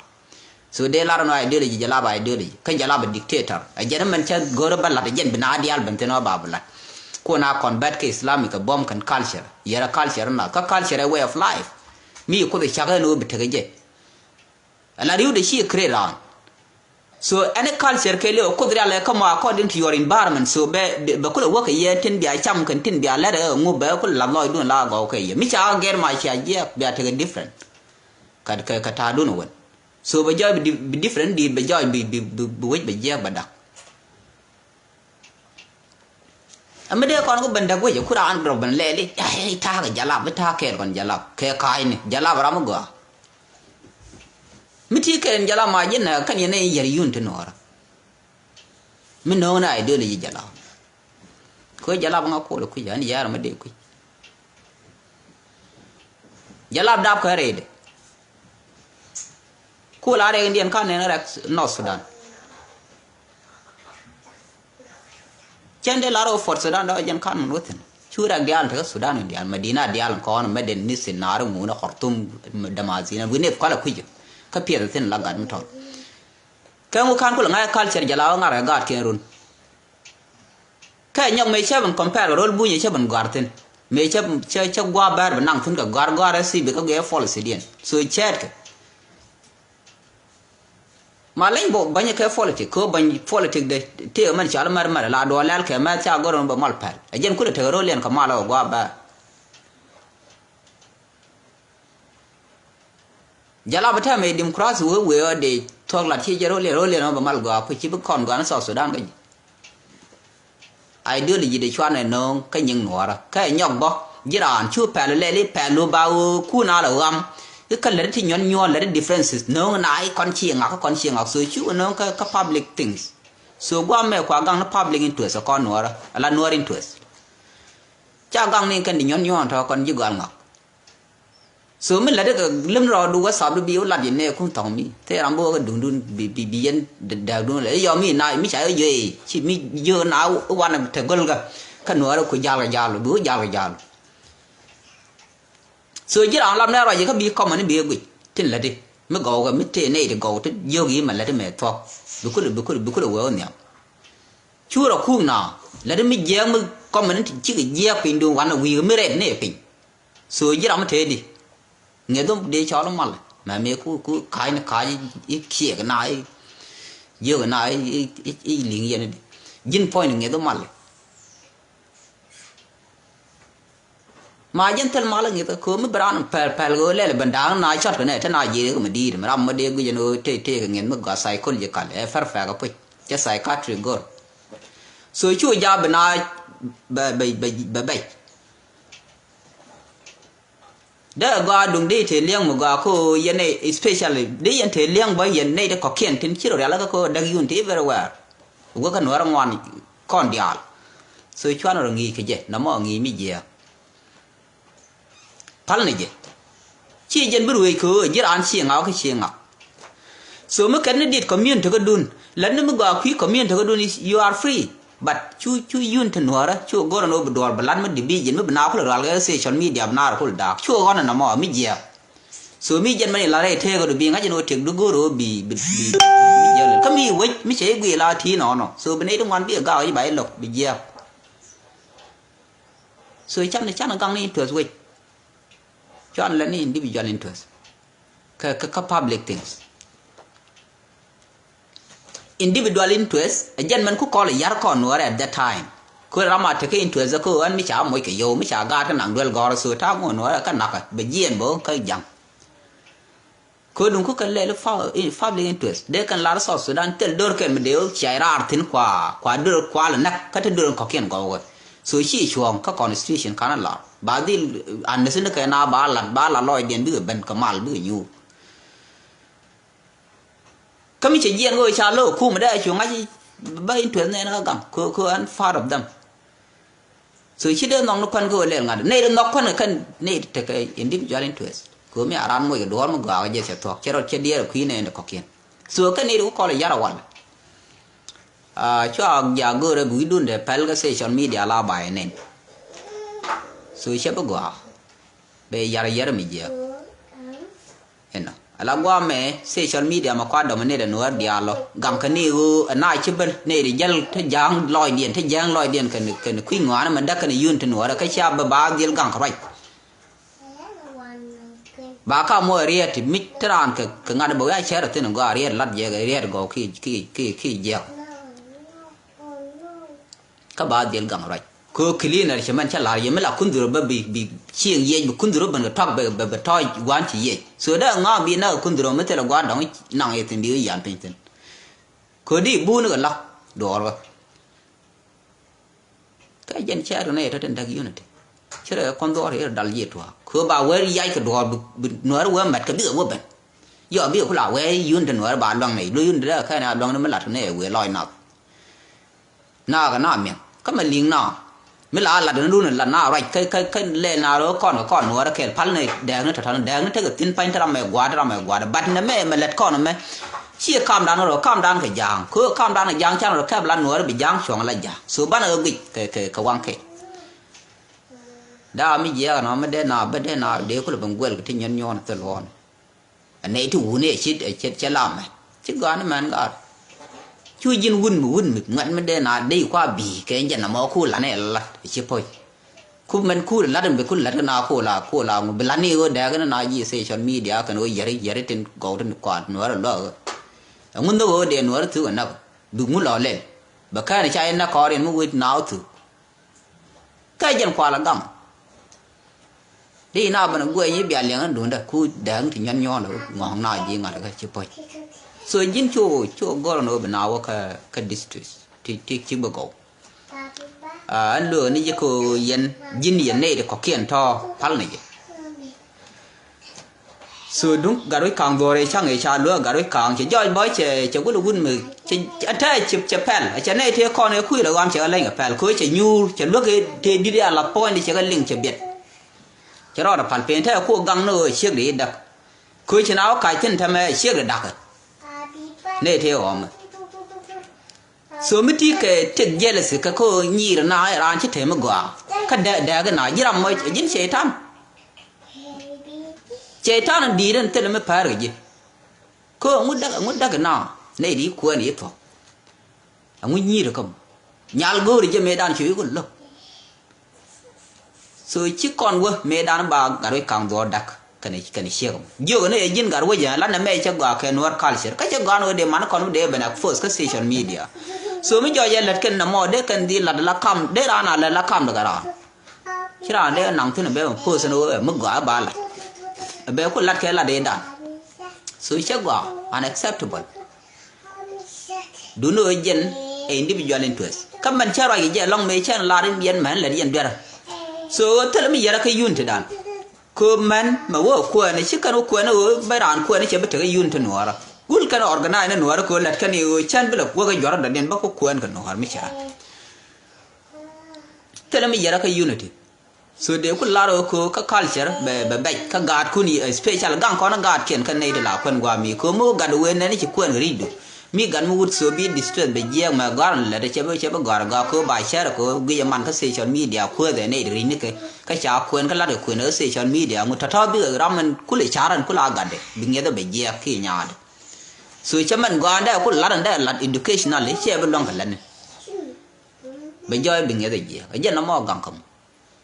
So dee lar nɔ ideology jalap ideology kä jalap dictator. Ɛ jɛn mɛn cä go̱rä bä lat ɛ jɛn bi na diaal ben thin ɔ ba bi lat. Kuɔn a convert kɛ Islamic kɛ buɔm kɛn culture. Yɛrɛ culture na kä culture ɛ way of life. Mi kuoth cak ɛn ɣöö bi tekɛ jɛ. Ala riw de ci create raan. So any culture kɛ liw kuoth rial ɛ kä mɔ according to your environment. So bɛ bɛ kulɛ wäk kɛ yɛ tin bia cam kɛn tin bia lɛt ɛ ŋu bɛ kulɛ lath lɔcdun la gɔw kɛ yɛ. Mi ca gɛr ma cia jiɛk bia tekɛ different. Kat kɛ kɛ ta̱a̱dun wän. So bɛ jɔɔc bi di- bi different di bɛ jɔɔc bi bi bi bi wec bɛ jiɛk bɛ dak. Ɛ mi dee kɔn kä ben däk wec ɛ ku raan rɔ ben lɛɛli. Ai ta̱a̱ kɛ jalap bi ta̱a̱ kɛɛl kɔn jalap kɛ ka̱a̱cni jalap ram mi gɔaa. Mi ti kɛɛl jalap ma ji̱n ɛ kɛn yɛn ɛ yɛr yun ti nuɔɔrä. Mi no̱o̱ŋ ni ideology jalap. Kö jalap ŋa kol kui̱ an yɛɛr mi dee kui̱. Jalap dap kɛ rɛydɛ. Kol a rɛk indiɛn kan nɛn rɛk North Sudan. Cɛn dee lar ɣöö Port Sudan dɔ̱ jɛn kan min wä thi̱n. Cu rɛk diaal tekä Sudan in diaal Madina diaal in kɔn Mɛden ni Sinari ŋuni Khartoum Damascene wi̱n ip kɔlɛ kui̱c. Kä piɛth thi̱n la gat mi tɔl. Kɛ ŋu kan kulɛ ŋa̱c culture jɛ la ɣöö ŋa̱r kɛ gaat kiɛn run. Kɛ nyɔk mëë cä ben compare kɛ ro̱l bunyɛ cä ben gɔ̱a̱r thi̱n. Mëë cä cä cä gua̱a̱r bɛ̈ɛ̈r bi naŋ thi̱n kɛ gɔ̱a̱r gɔ̱a̱r ɛ thi̱i̱ bi kä gɛɛ policy diɛn. So cɛɛtkɛ. Ma leny bɔ bänyɛ kɛ politic kɛ bäny politic de tëë mɛn cal mɛr mɛr la duɔl lɛl kɛ mɛth ca gɔr bɛ mal pɛl. Ɛ jɛn kulɛ tekɛ ro̱l yɛn kɛ mal ɔ gua̱a̱r bɛ̈ɛ̈r. Jalap tɛmɛ democracy wee wee ɔ dee thuɔk lat ci jɛ ro̱l yɛn ro̱l yɛn ɔ bɛ mal gɔaa kui̱ ci bi kɔn gɔaa ni South Sudan kä ji̱. Ideology de cuanɛ no̱o̱ŋ kä nyiŋ nuɔɔrä kä ɛ nyɔk bä ji̱ raan cu pɛl lɛl i̱ pɛl lu ba ɣöö kun a lɛ ɣam. I̱ kä lät ti nyuɔn nyuɔn lät ti differences no̱o̱ŋ na i̱ kɔn ci ŋak kä kɔn ci ŋak so cu no̱o̱ŋ kä kä public things. So guam mɛ kua gaŋ ni public interest ɛ kɔn nuɔɔrä ala nuɔɔr interest. Ca gaŋ ni kɛn di nyuɔn nyuɔn tɔ kɔn ji̱ gɔal ŋak. So mi lätdä kɛ lem rɔɔdu wä thap du bi wä lat yɛ nɛɛkun thɔŋ mi thee ram bi wä kɛ duŋdun bi bi bi yɛn dääkdun lɛ yɔ mi na mi ca yɛ jiö ci mi jiö na wanɛ te göl kä kä nuɔɔrɛ ku jal kɛ jal bi wä jal kɛ jal. So ji̱ ram lam nɛ ruac yɛ kä bi kɔmɛ ni bi kɛ guic tin lätdi mi gɔw kɛ mi tëë nɛy ti gɔw ti jiök yi mɛ lätdi mɛ thuɔ̱k bi kulɛ bi kulɛ bi kulɛ wee wä nhiam. Cu rɔ kuk na lätdi mi jiɛɛk mi kɔmɛ ni ti cikɛ jiɛɛk piny duun wanɛ wi̱i̱ mi rɛt nɛy piny. So ji̱ ram mi tëëdi ŋeth dee cɔl mal mɛ mi ku ku ka̱c ni ka̱c i̱ kiɛk na i̱ jiök na i̱ li̱ŋ yɛn di ji̱n puɔ̱ny ni ŋeth mal. Ma ji̱n thil mal ŋeth kä mi bi ran pɛl pɛl ɣöö lɛl ben da̱a̱ŋ na cɔt kɛ nɛ te na ji̱ rik mi di̱i̱t mi ram mi dee guic ɛn ɣöö tëë tëë kɛ ŋeth mi gɔaa psychological ɛ perfect ɛ puc cɛ psychiatric gör. So cu ja̱ bi na bɛ bɛ bɛ bɛc. Dee gɔaa duŋ dee te liɛŋ mi gɔaa ko yɛn ɛ especially dee yɛn te liɛŋ bä yɛn nɛy ti kɔ̱kiɛn tin ci rɔ rial kä ko däk yun ti everywhere. Wä kä nuɔr ŋuan kɔn diaal. So cuan rɔ ŋi̱i̱c kɛ jɛ nɔmɔ ŋi̱i̱c mi jiɛɛk. Pal ni jɛ. Ci jɛn bi ruëëc kɛ ɣöö ji̱ raan ci ŋak kä ci ŋak. So mi kɛn ni dit community kä dun, lät ni mi gɔaa kui̱ community kä dun, you are free. But cu cu yun ti nuɔrä cu go̱r ni wä bi duɔr bi lat mi division mi bi na kul rual kɛ social media bi na rɛ kul daak cu ɣɔn ni nɔmɔ mi jiɛk. So mi jɛn mɛn ilat rɛy tëëk ɣöö bi ŋa̱c in ɣöö tëk di go̱o̱r ɣöö bi bi bi bi jɛl kä mi wec mi cɛ i̱ guiy la ti̱i̱ nɔnɔ. So bi nɛy ti ŋuan bi ɛ gak ɣöö ba i̱ lo̱k bi jiɛk. So can can gaŋ ni interest wec. Cuan lɛ ni individual interest kä kä kä public things. Individual interest ɛ jɛn mɛn ku kɔl ɛ yar kɔn nuɔrɛ at that time. Ku ram a tekɛ interest ɛ kä ɣän mi ca moc kɛ yio̱w mi ca gaat kä naŋ duel gɔ̱rä so ta̱a̱ ŋuɔ̱n nuɔrɛ kä nakä bɛ jiɛn bä kä ja̱ŋ. Kä duŋ ku kɛn lɛl ɛ public interest dee kɛn lar South Sudan thil do̱r kɛn mi dee cia raar thi̱n kua kua do̱r kua lɛ näk kä te do̱r kɔ̱kiɛn gɔw kɛ. So ci cuɔ̱ɔ̱ŋ kä constitution kanɛ lar ba dhil an ni thi̱n kɛ na ba lat ba lat lɔcdiɛn bikɛ ben kɛ mal bikɛ nyuur. Kä mi cɛ jiɛn ɣöö ca lo̱k kum dee a cu ŋa̱c bä interest nɛn kä gaŋ kö kö an part of them. So ci dee nhɔk ni kuan kä ɣöö lɛl ŋa̱t nɛy di nhɔk kuan kɛ kɛn nɛy di tekɛ individual interest kö mi a ran moc kɛ duɔ̱ɔ̱r mi gɔaa kɛ jɛ cɛ thuɔ̱k cɛ rɔt cɛ diɛɛr ɛ kui̱ nɛn di kɔ̱kiɛn. So kɛn nɛy di ku kɔl ɛ yar a wal. Cua jak go̱o̱rɛ bi wi̱cdun dee pɛl kä social media la ba ɛ nɛn. So cɛ bi gɔaa bɛ yar yar mi jiɛk. Inɔ ala guamɛ social media mɛ kua dominate nuɔr dialɔ gaŋ kɛ ni ɣöö ɛna ci ben ni ri jäl te ja̱a̱ŋ lɔcdiɛn te ja̱a̱ŋ lɔcdiɛn kɛn kɛn kui̱ ŋɔaani mɛ däk kɛn yun te nuɔrɛ kä cia bɛ ba dhil gaŋ kɛ ruac. Ba ka muɔ riɛt ti mic te raan kɛ kɛ ŋa̱t bɛ wi̱i̱ a cɛr thin gɔaa riɛt lat jɛ riɛt gɔw ki ki ki ki jiɛk. Kä ba dhil gaŋ ruac kö cleaner cɛ mɛn cä la̱r yɛ mi la kundhurä bä bi bi cieŋ yiec bi kundhurä ben kɛ tɔk bɛ bɛ bɛ tɔc gua̱n ci yiec. So dee ŋa̱a̱ bi näk kundhurä mi thilɛ gua̱n dɔ̱ŋ naŋ yɛ thi̱n bi yan piny thi̱n. Kö di buuni kɛ la̱k duɔɔr bä. Kɛ jɛn cɛɛr kɛ nɛy tɔ̱ tin däk unity. Ci rɛ kɔn dhuɔɔr yɛ dal ji̱ tuaak kö ba wee yac kɛ duɔɔr bi nuɛɛr wee mɛt kɛ bikɛ wee ben. Yɔ bikɛ kula wee unity nuɛɛr ba luaŋ nɛy lo unity dee kɛn a luaŋ ni mi lat kɛ nɛy wee lɔc nath. Naak ɛ na miɛn kä mɛ li̱ŋ na mi la lat ni dun lat na ruac kä kä kä lɛl na rɔ kɔn kɛ kɔn nuɔrɛ kɛl pal ni dɛɛk ni tɔtɔn dɛɛk ni tekɛ thin pany te ram mɛ gua̱a̱t ram mɛ gua̱a̱t bat ni mɛ mɛ lɛt kɔn mɛ. Ciɛ kamdan rɔ kamdan kɛ ja̱a̱ŋ kö kamdan kɛ ja̱a̱ŋ can rɔ kɛp la nuɔrɛ bi ja̱a̱ŋ cuɔ̱ŋ la ja̱a̱ŋ so banɛ kɛ guic kɛ kɛ kɛ waŋ kɛ. Daa mi jiɛɛk ɛnɔ mi dee na bä dee na dee kulɛ ben guɛl kɛ ti nyɔn nyɔn thil ɣɔn. Ɛ nɛy ti wuni ɛ cit ɛ cit cɛ lamɛ ci gɔaa ni mɛn gaat. Cu ji̱n wun mi wun mi ŋuɛt mi dee na dee kua bi̱i̱ kɛ jɛn ɛmɔ ku lan ɛ lat ɛ ci poc. Ku mɛn ku lat mi bi ku lat kɛ na ku la ku la ŋu bi lat ni ɣöö dɛɛk ni na ji̱ social media kɛn ɣöö yɛri yɛri tin gɔw tin kuaat nuɔ̱ɔ̱r ɛ luaak ɣöö. Ɛŋu nhök ɣöö dee nuɔ̱ɔ̱r thuk ɛ nak bi ŋu lɔ lɛl. Bɛ kɛn ca in nak kɔɔr in mi wec na ɣöö thuk. Kɛ jɛn kual agam. Di na bän guɛny i̱ bia liɛŋ in duundä ku dɛŋ ti nyɔn nyɔɔl ŋɔ̱ɔ̱ŋ na ji̱ ŋa̱t kä ci poc. So ji̱n cu cu gɔr ni wä bi na wä kä kä district ti ti ci bä gɔw. Ɛn lueek ni ji̱ ko yɛn ji̱n yɛn nɛy ti kɔ̱kiɛn tɔ pal ni ji̱. So duŋ gat wi̱c ka̱a̱ŋ dhuɔ̱ɔ̱r ëë ca̱ŋ ëë ca luäk gat wi̱c ka̱a̱ŋ cɛ jɔɔc bä cɛ cɛ gul wut mi cɛ tɛɛ cɛ pɛl cɛ nɛy tëë kɔn ëë kui̱l ɛ ɣɔam cɛ kɛ leny kɛ pɛl ko̱ cɛ nyuur cɛ luäk ëë tëë di̱t ëë a lath puɔ̱nyni cɛ kɛ liŋ cɛ biɛt. Cɛ rɔɔdɛ pal peny tɛɛ kuɔ gaŋ ni ɣöö ciek di i̱ däk. Ko̱ ci na wä kac thi̱n tɛmɛ ciek di da̱kɛ nɛy tëë ɣɔmɛ. So mi ti kɛ tek jealousy kɛ ko nyir na ɛ raan ci te mi gɔaa kä dɛ dɛ kɛ na ji̱ ram mɔ ji̱n cɛytan. Cɛytan di̱i̱t in thil mi pär kɛ ji̱. Ko ŋu däk ŋu däk na nɛy di kuɛn yi thuɔ̱k. Ŋu nyir kä nyal go̱o̱ri jɛ mëëdan ci yi kɛ lo̱k. So ci kɔn wä mëëdan ba gat wec kaŋ dhuɔɔr dak kɛnɛ kɛnɛ ciek mɔ jiök ni ɛ ji̱n gat wec ɛ lan nɛ mɛ cɛ gɔaa kɛ nuɔr culture kä cɛ gɔaa ni wä dee man kɔn wä dee ben expose kä social media. So mi jɔɔc ɛ lät kɛn nɛ mɔ dee kɛn dhi lat la kam dee raan a lät la kam dɛ kɛ raan. Ci raan dee naŋ thin ɛ bɛ mɛ post ni wä ɛ mi gɔaa ɛ ba lat ɛ bɛ ku lat kɛ lat dee dan. So cɛ gɔaa unacceptable. Duni ɣöö jɛn ɛ individual interest kä mɛn cä ruac kɛ jɛ lɔŋ mëë cɛn lar in yɛn mɛn lɛt yɛn duerä. So ɣöö thilɛ mi yɛrɛ kä unity dan. Kö mɛn mɛ wä kuɛɛni ci kɛn wä kuɛɛni ɣöö bɛ raan kuɛɛni cɛ bi tekɛ unity nuɔɔrä. Gul kɛn organize ni nuɔɔrä kö lɛt kɛn i̱ ɣöö cɛn bi lɛ kuäk ɛ juɔrä dɔ̱diɛn bä kä kuɛɛn kɛ nuɔɔr mi cɛ ran. Thilɛ mi yɛrɛ kä unity. So dee ku lar ɣä kɛ kä culture bɛ, bɛ bɛc kä gaatkun, especially gaŋ kɔn gaatkiɛn kä nɛy ti la kuɛn gua̱a̱ mi kɛ mi wä gat wen nɛn ci kuɛn kɛ ri̱cdu. Mi gat mi wut so bi distress bɛ jiɛɛk mɛ gɔ̱a̱r ni lät cɛ bi, cɛ bi gɔ̱a̱r gɔaa kɛ ba cɛr kɛ guic ɛ man kä social media kuäth ɛ nɛy ti ri̱cni kɛ. Kä ca kuɛn kä lat kɛ kuɛn ɛ social media ŋut tɔ̱tɔ̱ bikɛ ram ɛn kulɛ ca̱r ɛn kulɛ a gatdɛ bi ŋiɛth ɛ bɛ jiɛɛk ki nyaatdɛ. So cɛ mɛn gɔaa ɛn dee kulɛ lat ɛn dee lat educationally cɛ bi luäŋ kɛ lätni. Bɛ jɔɔy bi ŋiɛth ɛ jiɛɛk ɛ jɛn nɔmɔ gaŋ kä mɔ.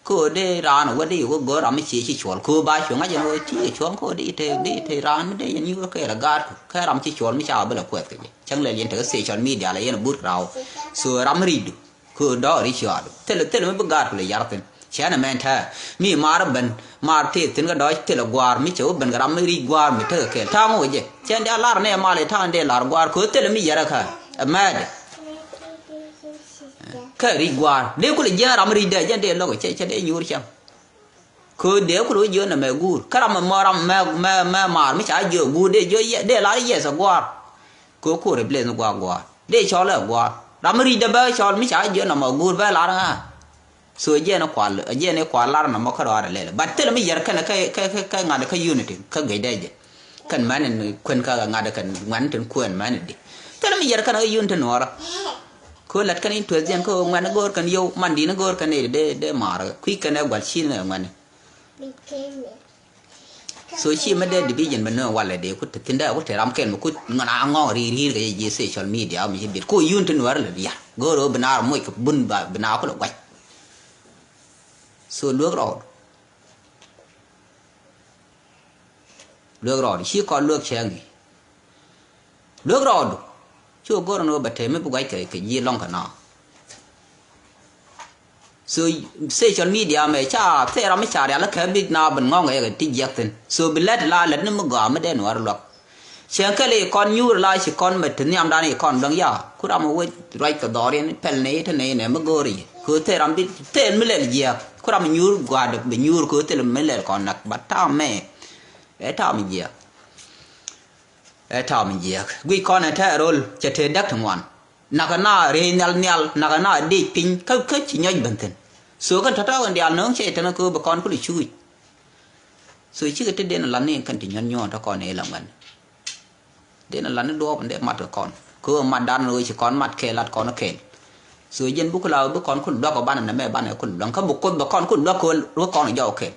Kä ɣöö dee raan ɛ wä dee wä go̱o̱r ram mi cie ci cuɔl kä ɣöö ba cuɛ ŋa̱c ɛn ɣöö ti kɛ cuɔ̱ŋ kä ɣöö dee te, dee te raan mi dee yɛn nyuur kɛ rɛ gaatku kä ram ci cuɔl mi ca wä bi lɛ kuɛth kɛ jɛ. Cäŋ lɛl yɛn tekɛ social media lɛ yɛn but raw. So ram mi ri̱cdu kä ɣöö dɔɔk ri̱c cuaadu thilɛ, thilɛ mi bi gaatku lɛ yar thi̱n. Cɛn ɛmɛn tɛ̱̈ɛ̱̈ mi maar ben maar tëë thi̱n kä dɔɔc thilɛ gua̱a̱r mi cɛ wä ben kɛ ram mi ri̱c gua̱a̱r mi tekɛ kɛɛl ta̱a̱ŋ wä jɛ. Cɛn dee a lar nɛ mal ɛ ta̱a̱ŋ dee lar gua̱a̱r kä ɣöö thilɛ mi yɛrɛ kä ɛmɛɛdɛ. Kä ri̱c gua̱a̱r dee kulɛ jiɛn ram ri̱cdɛ jɛn dee lo̱k cɛ, cɛ dee nyuur cäŋ. Kɛ dee kulɛ wä jiök nɛ mɛ guur kä ram mɛ mɔ ram mɛ, mɛ, mɛ maar mi ca jiök guur dee jiök yɛ, dee lar yɛs ɛ gua̱a̱r. Kɛ ku replace ni gua̱a̱r gua̱a̱r dee cɔl ɛ gua̱a̱r. Ram mi ri̱cdɛ bɛ cɔl mi ca jiök nɛ mɛ guur bɛ lar ŋa̱. So jiɛn kual, jiɛn kual lar nɔmɔ kä rɔaadɛ lɛl. But thilɛ mi yɛr kɛn kä, kä, kä, kä ŋa̱t kä unity kä gɛcdɛ jɛ. Kɛn mɛn in kuɛn kä ŋa̱t kɛn ŋuɛn tin kuɛn mɛn in di. Thilɛ mi yɛr kɛn kä unity nuɔrä. Kä lät kɛn interest jiɛn kä ŋuɛn go̱o̱r kɛn yow man di̱n go̱o̱r kɛn in dee, dee maarä kui̱ kɛn ɛ gual ci ni ŋuɛn. So ci mi dee division mi nööŋ walɛ dee ku te thi̱n dee ku te ram kɛn mi ku ŋɔn a ŋɔŋ ri̱i̱r ri̱i̱r kɛ ji̱ social media mi ci bit ku yun ti nuäär lɛ diaal go̱o̱r ɣöö bi naar moc kɛ bun ba bi naar ku lɛ guac. So luek rɔɔdu. Luek rɔɔdu ci kɔn luek cɛɛŋ i̱ luek rɔɔdu. Cu go̱r ni wä bɛ te mi bi guac kɛ, kɛ ji̱ lɔŋ kɛ nɔ. So social media mɛ ca thɛɛr ram mi ca rial kɛ bi na ben ŋɔŋ kɛ ti jiɛk thin. So bi lɛt la lɛt ni mi gɔaa mi dee nuɔr luak. Cɛ kɛl i̱ kɔn nyuur la ci kɔn mɛ ti nhiamdan i̱ kɔn dɔ̱ŋ ya ku ram wec ruac kɛ dhɔriɛn pɛl ni te ni nɛ mi go̱o̱ri. Kɛ thɛɛr ram bi thɛɛr mi lɛl jiɛk ku ram nyuur gua̱a̱d bi nyuur kɛ thɛɛr mi lɛl kɔn nak ba tam mɛ. Ɛ tam jiɛk. Ɛ ta̱a̱ mi jiɛɛk guic kɔn ɛ tɛ̈ rol cɛ tëë däk ti ŋuan. Nakä na rëëc nhial nhial nakä na dic piny kä kä ci nyɔc ben thi̱n. So kɛn tɔ̱tɔ̱ kɛn diaal nööŋ cɛ tɛn kä bi kɔn kulɛ cuuc. So cikɛ ti den lat ni kɛn ti nyuɔ̱n nyuɔ̱ɔ̱n tɔ̱ kɔn ëë la ŋuɛn. Den lat ni duɔɔp in dee mat kɛ kɔn kä mat dan ɣöö ci kɔn mat kɛɛl lat kɔn kɛɛl. So jiɛn buk la bi kɔn kul luak kɛ banɛ nɛmɛ banɛ kul luak kä bi kuoth bɛ kɔn kul luak kɛ wä kɔn jɔw kɛɛl.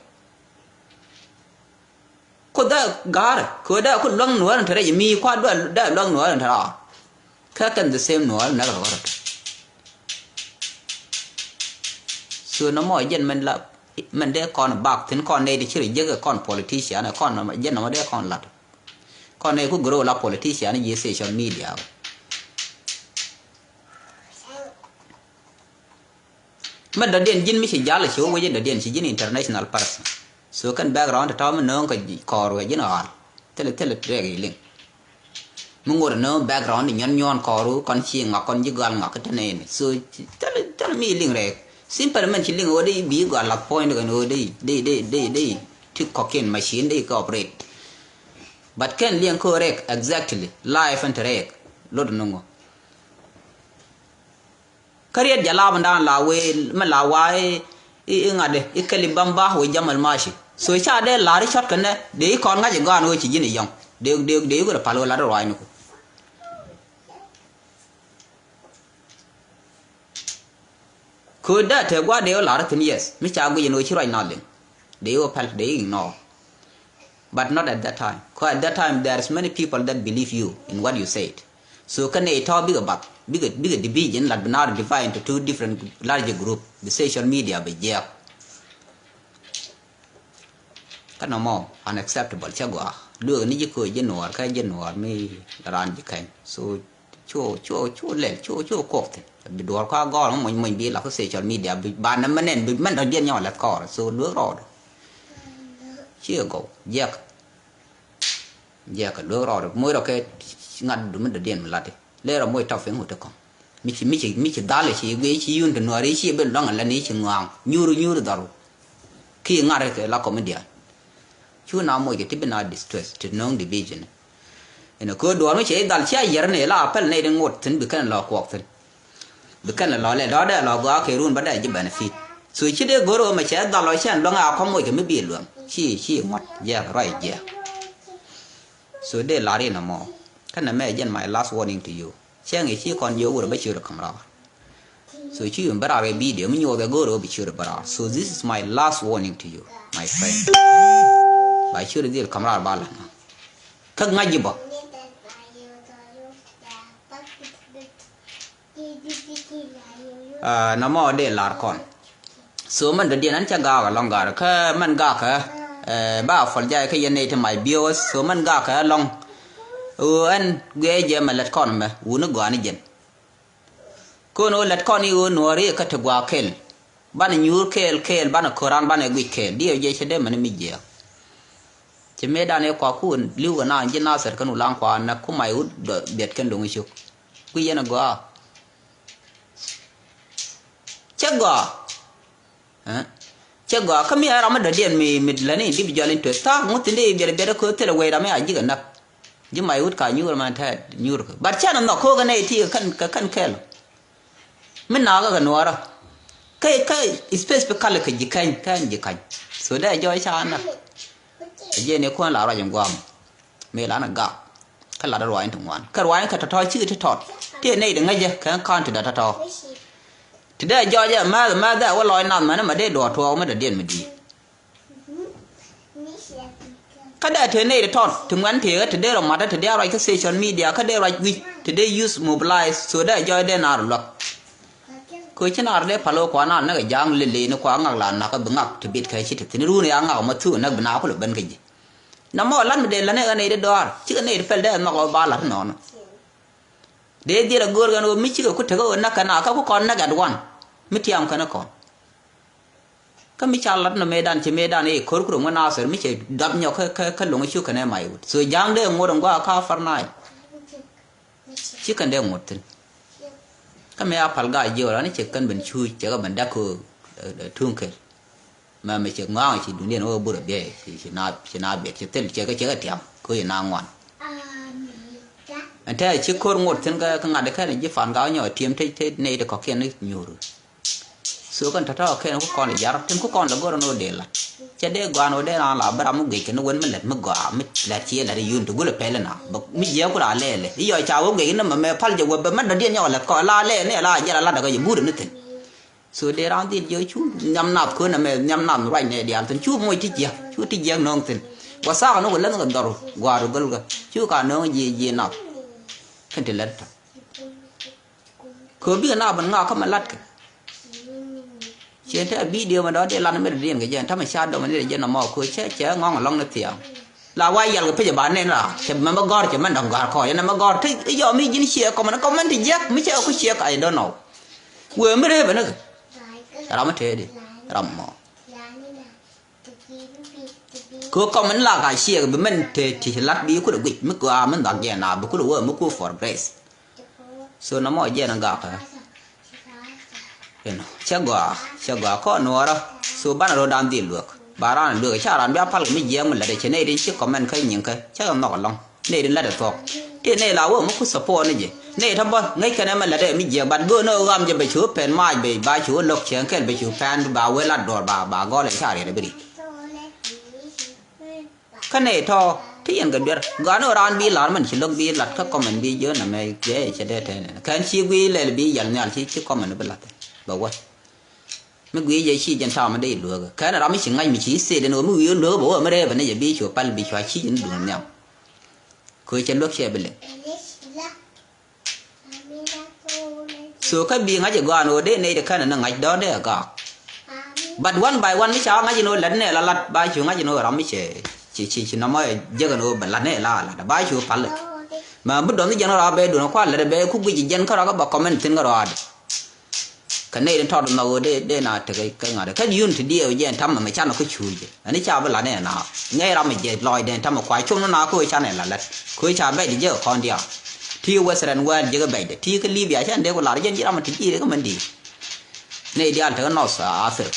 Ku dee ga̱a̱rɛ ku dee ku luäŋ nuäär in te rɛc mi kua dee luäŋ nuäär in te raar. Kä kɛn the same nuäär in nɛk rɔ kärɔt. So nɔmɔ jɛn mɛn la mɛn dee kɔn bak thi̱n kɔn nɛy ti ci rɔ jek kɔn politician kɔn jɛn nɔmɔ dee kɔn lat. Kɔn nɛy ku grow la politician ji̱ social media. Mi dɔ̱diɛn ji̱n mi ci jal ci wä wec in dɔ̱diɛn ci ji̱n international person. So kɛn background tɔ̱ mi nööŋ kɛ kɔɔr wee ji̱n ɣaal. Thilɛ thilɛ rɛɛk i̱ liŋ. Mi ŋot nööŋ background i̱ nyuɔn nyuɔn kɔɔru kɔn ci ŋak kɔn ji̱ gɔal ŋak kä tɛn in. So thilɛ thilɛ mi liŋ rɛɛk. Simple mɛn ci liŋ wä di bi gɔal lath point kɛn wä di di di di di ti kɔkin machine di kɛ operate. But kɛn liŋ kɛ wä rɛɛk exactly life ɛn te rɛɛk. Lot nöŋ wä. Kä riet jalab in dan la wee mi la wa i̱ i̱ ŋa̱t i̱ kɛli bam ba wee jamal mashi. So ca dee lar i̱ cɔt kɛnɛ dee i̱ kɔn ŋa̱c i̱ gɔaan wee ci ji̱n i̱ yɔ̱ŋ dee dee dee i̱ gurɛ pal wee lat i̱ ruaacniku. Kööt dee te gua̱a̱r dee wä lar i̱ thi̱n yes mi ca guic in wee ci ruac na liŋ dee i̱ wä pɛl dee i̱ ignore. But not at that time. 'Cause at that time there is many people that believe you in what you said. So kɛn nɛy tɔ̱ bikɛ bath bikɛ bikɛ division lat bi nar divide into two different larger group. Bi social media bi jiɛɛk. Kä nɔmɔ unacceptable cä gɔaa. Lueek ni ji̱ köö ji̱ nuɔɔr kä ji̱ nuɔɔr mi raan ji̱ kɛny. So cu cu cu lɛl cu cu kuɔk thi̱n bi duɔɔr kua gɔɔr mi muny muny bi la kä social media bi ba nɛ mɛ nɛn bi mɛn dɔ̱diɛn nyɔk lɛth kɔɔr. So lueek rɔɔdu. Ciɛ gɔw jiɛk. Jiɛk lueek rɔɔdu moc rɔ kɛ ŋa̱t du mi dɔ̱diɛn mi lati lɛ rɔ moc tɔp fiŋ wut ti kɔŋ. Mi ci mi ci mi ci dhal ci guiy ci yun ti nuɔri ci bi luaŋ lɛ ni ci ŋɔaŋ nyuur nyuur dhɔru. Ki ŋa̱t kɛ la comedian. Cu na moc kɛ ti bi na distress ti no̱o̱ŋ division. Inɛ köö duɔɔr mi cɛ i̱ dhal cia yɛr ni la apɛl nɛy ti ŋot thi̱n bi kɛn lɔ kuɔk thi̱n. Bi kɛn lɔ lɛ dɔ̱dɛ lɔ gɔaa kɛ run ba dɛ ji̱ benefit. So ci dee go̱r ɣöö mɛ cɛ dhal ɔ cɛn luäŋ a kɔm moc kɛ mi bi luäŋ ci ci ŋuɔ̱t jiɛk ruac jiɛk. So dee lar in ɛmɔ. Kä nɛmɛ jɛn my last warning to you. Cɛ ŋi̱ ci kɔn jiɛ wurɛ bä ciöt ɛ käm raar. So ci yun bä raar kɛ video mi nyuɔth ɛ go̱r ɣöö bi ciöt ɛ bä raar. So this is my last warning to you, my friend. Ba ciöt ɛ dhil käm raar ba la̱t nɔ. Kä ŋa̱c ji̱ bä. Ah, nɔmɔ dee lar kɔn. So mɛn dɔ̱diɛn ɛn cɛ gaak ɛlɔ̱ŋ gaar kä mɛn gaak ɛ, eh, ba fɔl jay kä yɛn nɛy ti my viewers. So mɛn gaak ɛ ɛlɔ̱ŋ. Ɣöö ɛn guiɛ jɛ mɛ lɛt kɔn mɛ wuni gɔani jɛn. Kön ɣöö lɛt kɔn i̱ ɣöö nuɔ̱ɔ̱ri kä ti gua̱a̱ kɛl. Banɛ nyuur kɛɛl kɛɛl banɛ ko̱ran banɛ guic kɛɛl diɛw jɛ cɛ dee mɛn mi jiɛɛk. Cɛ mëëdan ëë kua kun li̱w kɛ naaŋ ji̱ Nathir kɛn wulaŋ kua näk ku may wut dɔ biɛt kɛn lo̱ŋ cuk. Ku yɛn ɛ gɔaa. Cɛ gɔaa. Ɛ? Cɛ gɔaa kä mi ɛ ram mi dɔ̱diɛn mi mi lani individual interest thaak ŋuth thin dee biɛt biɛt ɛ köö thilɛ wɛy ram mi a ji̱ kɛ näk. Ji̱ may wut ka nyuur man tɛɛt nyuur kɛ. But cɛn ɛ nhɔk köö kɛ nɛy ti kɛ kɛn kɛ kɛn kɛɛl. Mi naakä kɛ nuɔɔrä. Kä kä specifically kɛ ji̱ käny kɛn ji̱ käny. So dee jɔɔc ca näk. Ɛ jiɛn i̱ kuɔn la ruac in guam. Mëë lan a gak. Kä lat ruac in ti ŋuan. Kä ruac in kɛ tɔ̱tɔ̱ cikɛ ti tɔt. Ti nɛy di ŋäcä kɛ county da tɔ̱tɔ̱. Ti dee jɔɔc ɛ määth määth ɛ wä lɔc nath mɛn mɛ dee duɔɔr tuɔɔk mi dɔ̱diɛn mi di̱i̱t. Kä dee te nɛy ti tɔt ti ŋuɛn tëëkä ti dee rɔ mat ti dee ruac kä social media kä dee ruac wi̱c ti dee use mobilize so dee jɔɔc dee naar luäk. Kö ci naar dee pal wä kua naar näk ɛ ja̱a̱ŋ lele ni kua ŋak la nak ɛ bi ŋak ti bit kɛ ci ti thin run ya ŋak ma thu näk bi naar kulɛ ben kä ji̱. Na mɔ lat mi dee lät ni ɣän nɛy ti dɔaar cikɛ nɛy ti pɛl dee ɛ nhɔk ɣä ba lat inɔnɔ. Dee dhier a go̱o̱r ɣän ɣöö mi cikɛ ku tekɛ ɣöö näk kɛn a kä ku kɔn näk at wan mi tiam kɛn kɔn. Kä mi ca lat nɔ mëëdan ci mëëdan i̱ ko̱r ku röm ɣän a thɛr mi cɛ dap nyɔk kä kä kä lo̱ŋ cu kɛn ɛ may wut so ja̱a̱ŋ dee ŋot in gua̱a̱ ka far na̱a̱c. Ci kɛn dee ŋot thi̱n. Kä mëë a pal ga̱a̱c jiɔl ani cɛ kɛn ben cuuc cɛ kɛ ben dak köök tuŋ kɛl. Mɛ mɛ cɛ ŋɔaŋ ci duŋdiɛn wä burɛ biɛ ci na ci na biɛt ci thil cɛ kɛ cɛ kɛ tiam kö ci na ŋuan. Ɛn tɛ ci ko̱r ŋot thi̱n kä ŋa̱t kɛn ji̱ fan ga̱a̱c nyɔ tiɛm te te nɛy te kɔ̱kiɛn ni nyuur. So kɛn tɔ̱tɔ̱ kɛn ku kɔn jar tin ku kɔn lɛ go̱r ni wä dee lat. Cɛ dee gɔaa ni wä dee na la bä ram mi guic kɛn ni wen mi lɛt mi gɔaa mi lɛt ci lɛt yun ti gulɛ pɛl na mi jiɛ ku la lɛɛlɛ i̱ yɔ ca wä guic ni mɛ mɛ pal jɛ wä bɛ mɛ dɔ̱diɛn nyɔk lɛt kɔ la lɛɛlɛ ni la jɛ la lat dɛ kɔ jɛ buut ni thi̱n. So dee ran dhil jiɛ cu nhiam nath kön ɛmɛ nhiam nath mi ruac nɛ diaal thi̱n cu moc ti jiäk cu ti jiäk nööŋ thi̱n. Wa thak ni ku länh kɛ dhɔr gua̱a̱r gölkä cu ka nööŋ jiɛ jiɛ nath. Kɛn ti lät tɔ. Kö bikɛ na ben ŋak kä mɛ latkɛ. Ciɛ tɛ bidio mɛ dɔ̱ dee lan mɛ dee diɛn kɛ jɛn tamɛ ca dɔmɛ ni dee jɛn nɔmɔ kö cɛ cɛ ŋɔŋ alɔŋ ni thiaŋ. La wa yal kɛ pecɛ ba nɛn la cɛ mɛ mɛ gɔr cɛ mɛ dɔŋ gɔr kɔ yɛn mɛ gɔr ti i̱ yɔ mi ji̱n ciɛ kɔmɛ ni kɔmɛ ni ti jiɛk mi cɛ ku ciɛk I don't know. Wee mi ree bɛ ni kɛ. Ram mi tee di ram mɔ. Kö kɔm in la ka ciɛk bi mɛn te ti lat bi kulɛ guic mi kua mi nhɔk jɛn a bi kulɛ wä mi ku for grace. So nɔmɔ jɛn a gak ɛ. You know, cɛ gɔaa cɛ gɔaa kɔn nuɔrä. So banɛ rɔ dan dhil luek ba ran luek ca ran bia pal mi jiɛk mi lat cɛ nɛy din ci comment kä nyiŋ kä cɛ nhɔk alɔŋ. Nɛy tin lat ɛ thuɔ̱k ti nɛy la wä mi ku support ni jɛ nɛy tɔ bä ŋäc kɛn ɛmɛ lat ɛ mi jiɛk bat go̱o̱n ɛ ɣam jɛ bɛ cu pɛn mac bɛ ba cu lo̱k cɛŋ kɛl bɛ cu pɛn ba wee lat duɔ̱ɔ̱r ba ba gɔl ɛ ca riɛt ɛ bi ri̱t. Kä nɛy tɔ ti yɛn kɛ duer gɔaa ni ɣöö raan bi lar mɛn ci lo̱k bi lat kä comment bi jiön ɛmɛ jɛ cɛ dee tɛn ɛn kɛn ci guiy lɛl bi yɛl nhial ci ci comment bi lat bɛ wä. Mi guiy jɛ ci jɛn ta̱a̱ mi dee lueekä kɛn ram mi ci ŋa̱c mi ci thil ɛn ɣöö mi wi̱i̱ lueekä bɛ wä mi rɛɛ bɛ ni jɛ bi cu pal bi cua ci jɛn duŋ nhiam. Kö cɛ luäk cɛ bi lɛ. So kä bi ŋa̱c ɛ gɔaa ni ɣöö dee nɛy ti kɛn ni ŋa̱c dɔ̱r dee ɛ gaak. But one by one mi ca ŋa̱c ni ɣöö lat ni ɛ la lat ba cu ŋa̱c ni ɣöö ram mi cɛ ci ci ci nɔmɔ jek ni ɣöö bɛ lat ni ɛ la lat ba cu pal. Mɛ bi dɔ̱ŋ jɛn kä rɔa bɛ duun kua lat bɛ ku guic jɛn kä rɔa kä ba comment thi̱n kä rɔa. Kɛ nɛy tin tɔt nhɔk ɣöö dee dee na tekɛ kɛ ŋa̱t kä yun ti diɛɛw jɛ ɛn tamɛ mɛ canɛ kä cuuc jɛ ɛn i̱ ca bi la nɛ na ŋɛc ram mi jɛ lɔcdɛ ɛn tamɛ kua com ni na kä ɣöö canɛ la lät kä ɣöö ca bɛcdɛ jɛ kɛ kɔn diaal. Ti western world jɛ kɛ bɛcdɛ ti kä Libya can dee ku lar jɛn ji̱ ram mi ti ji̱ ri kä mɛn di̱i̱t. Nɛy diaal tekɛ North Africa,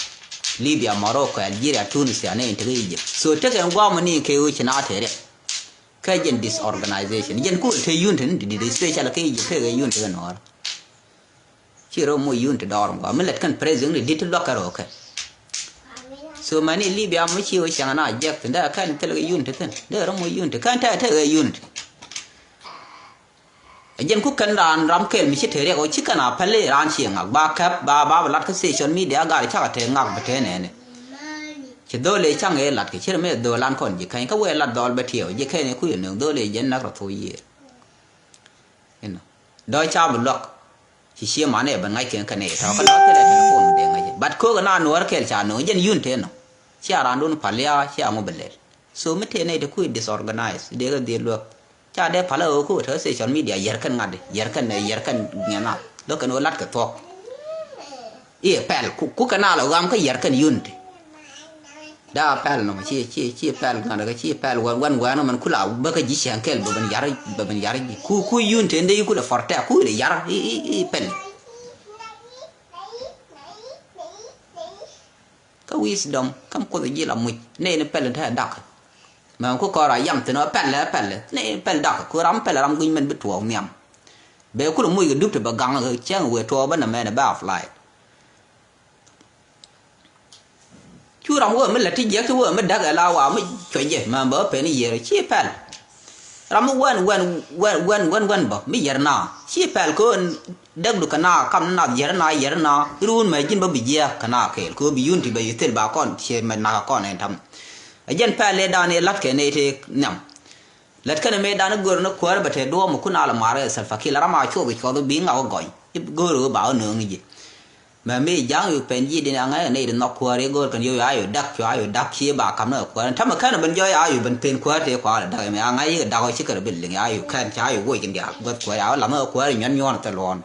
Libya, Morocco, Algeria, Tunisia, nɛy in tekɛ Egypt. So tekɛ ɛn gua̱a̱m ni kɛ ɣöö ci na te riɛk. Kɛ jɛn disorganization jɛn ku te yun te ni ti di̱t especially kɛ Egypt tekɛ yun tekɛ nuɔɔr. Ci rɔ moc yun ti dɔɔr ŋuak mi lät kɛn president ti di̱t ti luak kɛ rɔ kɛ. So mani Libya mi ci wä cäŋ na jek thin dee kɛn thil kɛ unity thin dee ram wä unity kɛn tɛ tɛ kɛ unity. Ɛ jɛn ku kɛn raan ram kɛl mi ci te riɛk wä ci kɛn a päli raan ci ŋak ba kɛp ba ba lat kä social media gar cakɛ te ŋak bɛ te nɛɛni. Ci dhol ëë caŋ ëë lat kɛ ci rɛ mi dhol an kɔn ji̱ kɛny kä wee lat dhɔl bɛ tiɛw ji̱ kɛny ku yɛ nöŋ dhol ëë jɛn nak rɔ thok yiëër. Inɔ dɔ̱ ca bi luäk. Ci cie man ɛ ben ŋa̱c kɛn kɛn ɛ tɔ̱ kä lɔt kɛn ɛ telephone mi dee ŋa̱c. But ko̱k ɛ na nuɔ̱ɔ̱r kɛl ca nöŋ jɛn yun tëë nɔ. Cia randun pal ya cia ŋu bi lɛl. So mi tëë nɛy ti kui̱ disorganize dee kɛ dhil luäk. Ca dee pal ɛ ɣöö ko̱k tɔ̱ social media yɛr kɛn ŋa̱t yɛr kɛn yɛr kɛn ŋiɛn na lo̱k kɛn ɣöö lat kɛ thuɔ̱k. I̱ pɛl ku kɛ na lɔ ɣam kä yɛr kɛn yun ti. Daa pɛl nɔmɔ ci ci ci pɛl ŋa̱n kɛ ci pɛl wɛn wɛn wɛn mɛn kula bä kä ji̱ cɛn kɛl bä ben yar bä ben yar ji̱ ku ku yun te ndɛ yi kula fɔr tɛk ku ilɛ yar i̱ i̱ i̱ pɛl. Kä wisdom kam kuoth ji̱ la muc nɛ ni pɛl te dak. Mɛ ku kɔr a yam thin ɔ pɛl pɛl nɛ pɛl dak ku ram pɛl ram gui̱ny mɛn bi tuɔɔk nhiam. Bɛ kula muc kɛ dup te bä gaŋ kɛ cɛŋ wëë tuɔɔk bä nɛ mɛn bɛ a fly. Cu ram wee mi lät ti jiɛk ti wee mi däk ɛ la wa mi cuɛ jɛ mɛ bɛ wä pen yiër ci pɛl. Ram mi wɛn wɛn wɛn wɛn wɛn wɛn bä mi yiër na ci pɛl kɛ ɣöö däk du kɛ na kam ni nath yiër na yiër na iruun mɛ ji̱n bä bi jiɛk kɛ na kɛɛl kɛ ɣöö bi yun ti bɛ yi thil ba kɔn ciɛ mɛ nak kɔn ɛn tam. Ɛ jɛn pɛl ëë dan ëë la̱t kɛ nɛy tëë nhiam. Lät kɛn mëë dan i̱ gör ni kuäär bɛ te duɔ̱ɔ̱m ikun alɛ ma̱a̱r ɛ Salva Kiir la ram a cuɔth i̱ cuɔth i̱ bi ŋak i̱ gɔny i̱ gör i̱ ba i̱ nööŋ i̱ ji̱. Mɛ mi ja̱ŋ yu pɛn ji̱ din aŋa̱c kɛ nɛy ti nhɔk kuäär i̱ gör kɛn yio̱w a yu dak cu a yu dak cie ba ka̱m ni kɛ kuäär ɛn tämɛ kɛn ben jɔɔc a yu ben pen kuäär tëë kua̱r ɛ dak ɛmɛ aŋa̱c i̱ dak ɔ ci kɛn ben liŋ a yu kɛn ca yu woc kɛn diaal guäth kuäär a ɣä la̱th ni kɛ kuäär i̱ nyuɔ̱n nyuɔ̱ɔ̱n thil luɔ̱ɔ̱n.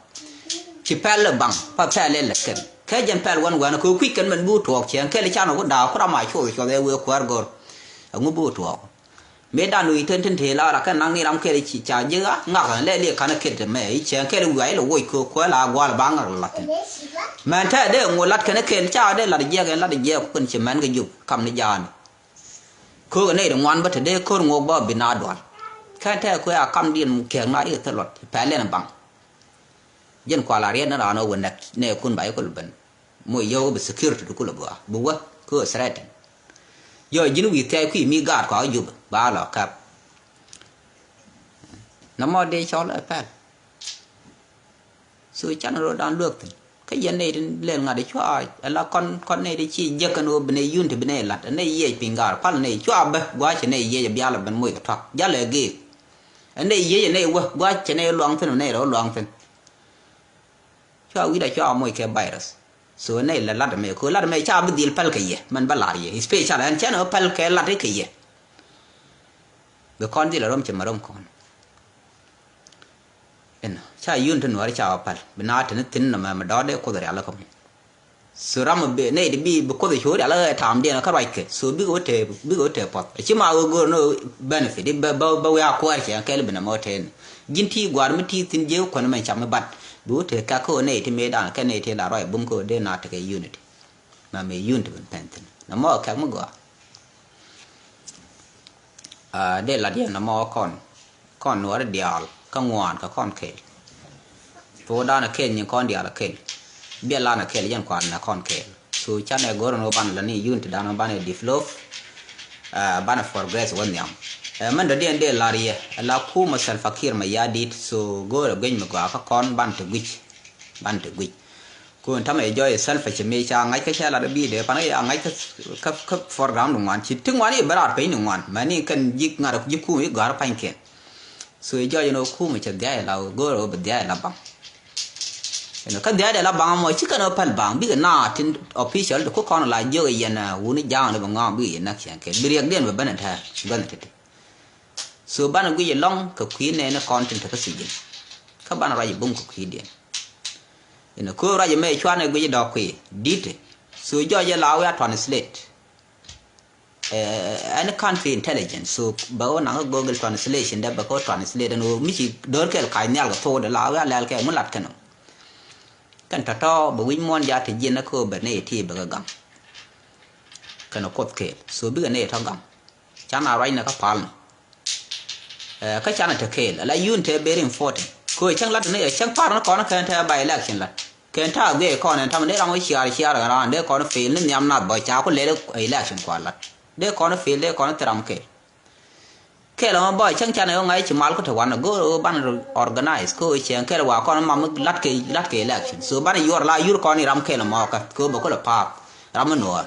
Ci pɛl i̱ baŋ pa pɛl i̱ lät kɛn kɛ jɛn pɛl wän wän kɛ kui̱c kɛn ben bi wä tuɔɔk ciɛŋ kɛl i̱ can wä ku daak ku ram a cuɔth cuɔth ɛ wëë kuäär gör. Ɛŋu bi wä tuɔɔk. Mëë dan wi̱i̱ tën tën tëë la rak kɛn naŋ ni ram kɛl i̱ ci ca ji̱ ɣa ŋak ɣän lɛ liɛ ka̱n i̱ kɛl tɛ mɛ i̱ cɛɛŋ kɛl i̱ wi̱i̱ a ilɛ woc kɛ kuäär la gua̱l ba ŋak la lath thi̱n. Mɛn tɛ dee ŋu lat kɛn i̱ kɛl ca dee lat i̱ jiɛk ɛn lat i̱ jiɛk ku kɛn ci mɛn kɛ jup kam ni ja̱a̱ni. Köök ɛ nɛy ti ŋuan bä te dee ko̱r ŋuɔk bä bi na dual. Kɛn tɛ kuɛ a kamdiɛn kɛɛk na i̱ kɛ thil luɔt pɛl ɛn baŋ. Jɛn kual a riɛt ni raan ɔ wä nɛk nɛɛkun ba i̱ kul ben. Moc yio̱w bi security di kul a gɔaa bi wä kä threaten. Yɔ ji̱n wi̱i̱ thiac kui̱ mi gaat kɔak Jubɛ ba lɔ kap. Nɔmɔ dee cɔl ɛ pɛl. So canɛ rot dan luäk thi̱n kä yɛn nɛy tin lɛl ŋa̱t cua ala kɔn kɔn nɛy ti ci jiäk kɛn ɣöö bi nɛy yun ti bi nɛy lat nɛy yiɛc piny gaat pal nɛy cua bä gua̱a̱c cɛ nɛy yiɛc a bial a ben moc kɛ tuak jalɛ geek. Ɛn nɛy yiëc ɛn nɛy wä gua̱c cɛ nɛy luaŋ thi̱n ɛn nɛy rɛw luaŋ thi̱n. Cua wi̱cda cua moc kɛ virus. So ɛn nɛy lɛ lat ɛmɛ ko̱ lat ɛmɛ ca bi dhil päl kɛ yɛ mɛn bä lar yɛ especially ɛn cɛn ɛ päl kɛ lat kɛ yɛ. Bi kɔn dhil ɛ rɔm cɛ mɛ rɔm kɔn. Ɛn ca yun ti nuɔ̱ɔ̱ri ca wä päl bi na tini thin nɔmɛ mɛ dɔɔdɛ kuoth rial ɛ kɔm. So ram bi nɛy ti bi bi kuoth cu rial ɛ taam diɛn kä ruac kɛ so bikɛ wä tëë bikɛ wä tëë puɔth ci ma wä go̱o̱r ni benefit bä bä bä wä a kuäär cɛ kɛl bi nɛ mɔ tëë ni ji̱n ti gua̱a̱r mi ti thin jiek kuän mɛ cam mi bat bi wä tëë kak kä wä nɛy ti mëë dan kɛ nɛy ti la ruac bum kä wä dee na tekɛ unity. Ma mëë unity ben pɛn thin nɛ mɔ kɛk mi gɔaa. Dee lat yɛn nɔmɔ kɔn kɔn nuɔri diaal kä ŋuan kä kɔn kɛɛl. Thuɔɔk danɔ kɛɛl nyin kɔn diaal kɛɛl. Biɛl lanɔ kɛɛl yɛn kuan nɛ kɔn kɛɛl so canɛ go̱r nɔ ban lani unity danɔ banɛ develop. Banɛ progress wä nhiam. Mɛn dɔ̱diɛn dee lar yɛ la kumɛ Salva Kiir mɛ ya dit so go̱rɛ guic mi gɔaa kä kɔn ban te guic. Ban te guic. Kun tamɛ jɔɔc itself a ci mëë ca ŋa̱c kä cɛ lat bi dee pan kä ya ŋa̱c kä kä kä program ni ŋuan ci ti ŋuan i̱ bɛ raar peny ni ŋuan mɛni kɛn ji̱ ŋa̱t ji̱ kum i̱ gɔ̱a̱r pa̱nykiɛn. So i̱ jɔɔc in ɣä kum cɛ dhia̱a̱c la go̱o̱r ɣä bi dhia̱a̱c la baŋ. Ɛn kä dhia̱a̱c dee la baŋ mɔ ci kɛn ɣä päl baŋ bikɛ na tin official ti ku kɔn la jiök yɛn wuni ja̱a̱ŋ ni bi ŋɔ̱a̱ŋ bikɛ yɛn näk cɛn kɛn bi riɛkdiɛn bi ben ɛ tɛ̱̈ɛ̱̈ gɔnh ti̱ti̱. So banɛ guic ɛlɔ̱ŋ kɛ kui̱ nɛɛni kɔn tin te kä sijin. Kä banɛ ruac ɛ bum kɛ kui̱diɛn. Inɛ köö ruac ɛmɛ cuanɛ guic ɛ dɔ̱k kui̱ di̱t. So jɔɔc ɛ la wia translate. Any country intelligence so bɛ wä naŋ kä Google translation dɛ bɛ kä translate ɛn ɣöö mi ci do̱r kɛl kac nhial kɛ thok dɛ la wia lɛl kɛ mi lat kɛn ɔ. Kɛn tɔ̱tɔ̱ bɛ wi̱c muɔ̱ɔ̱n jaat te jiɛn kä bɛ nɛy ti bɛ kɛ gaŋ. Kɛn ɛ kuoth kɛɛl so bikɛ nɛy tɔ̱ gaŋ. Can a ruacnɛ kä palni. Kä canɛ te kɛɛl ala yun te very important. Kɛ cäŋ lat ni cäŋ par ni kɔn kɛn te by election lat. Kɛn ta̱a̱ guiɛ kɔn ɛn ta̱a̱ mi dee ram wä ciaar ciaar ɣän raan dee kɔn fail ni nhiam nath bä ca ku lɛl election kua lat. Dee kɔn fail dee kɔn thil ram kɛl. Kɛl ɛmɔ bä cäŋ canɛ ɣä ŋa̱c ci mal kä te wanɛ go̱o̱r ɣä banɛ organize kä ɣä cɛŋ kɛl wa kɔn mam mi lat kɛ lat kɛ election. So banɛ yuɔr la yur kɔn i̱ ram kɛl ɛmɔ kä kä ɣä bä kulɛ paak ram mi nuɔɔr.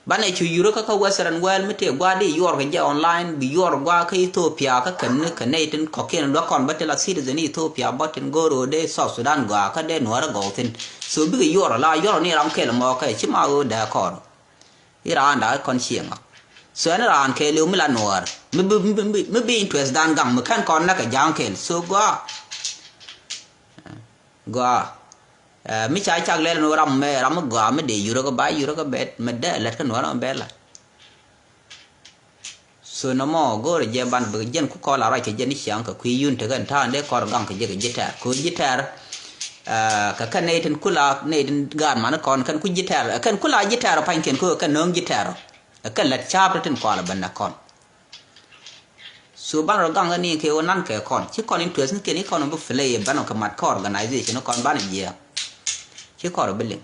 Banɛ cu yurä kä kä Western world mi tëë gua̱a̱r di yuɔr kɛ jɛ online, bi yuɔr gua̱a̱ kä Ethiopia kä kɛn ni kɛ nɛy tin kɔ̱kiɛn luäk kɔn bä ti la citizen Ethiopia bä tin go̱o̱r ɣöö dee South Sudan gɔaa kä dee nuäärä gɔw thi̱n. So bikɛ yuɔr ala yuɔr ni ram kɛl mɔ kɛ ci ma ɣöö dee kɔr. I̱ raan da̱a̱ kɔn cieŋ ɔ. So ɛn raan kɛɛliw mi la nuäär mi bi mi bi mi bi interest dan gaŋ mi kɛn kɔn näk kɛ ja̱a̱ŋ kɛɛl. So gɔaa. Gɔaa. Ɛ, mi ca cak lɛl ni ram mɛ ram mi gɔaa mi dee yurä kä ba yurä kä bɛt mi dee lät kä nuɔrä mi bɛ la. So nɔmɔ go̱o̱rɛ jɛ ban bi jɛn ku kɔl a ruac kɛ jɛn ni ciaŋ kɛ kui̱ yun tekɛ ta̱a̱ dee kɔr gaŋ kɛ jɛ kɛ ji̱ tɛr kɛ ji̱ tɛr. Ɛ, kɛ kɛn nɛy tin kula nɛy tin gaat mani kɔn kɛn ku ji̱ tɛr kɛn kula ji̱ tɛr pa̱nykiɛn kɛ kɛn nööŋ ji̱ tɛr. Ɛ kɛn lät ca̱a̱p ti tin kɔal a ben nɛ kɔn. So banɛ rɔ gaŋ ni kɛ wä nan kɛ kɔn ci kɔn interest ni kɛn i̱ kɔn bi play banɛ kɛ mat kɛ organization kɔn banɛ jiɛ. Ci kɔn bi liŋ.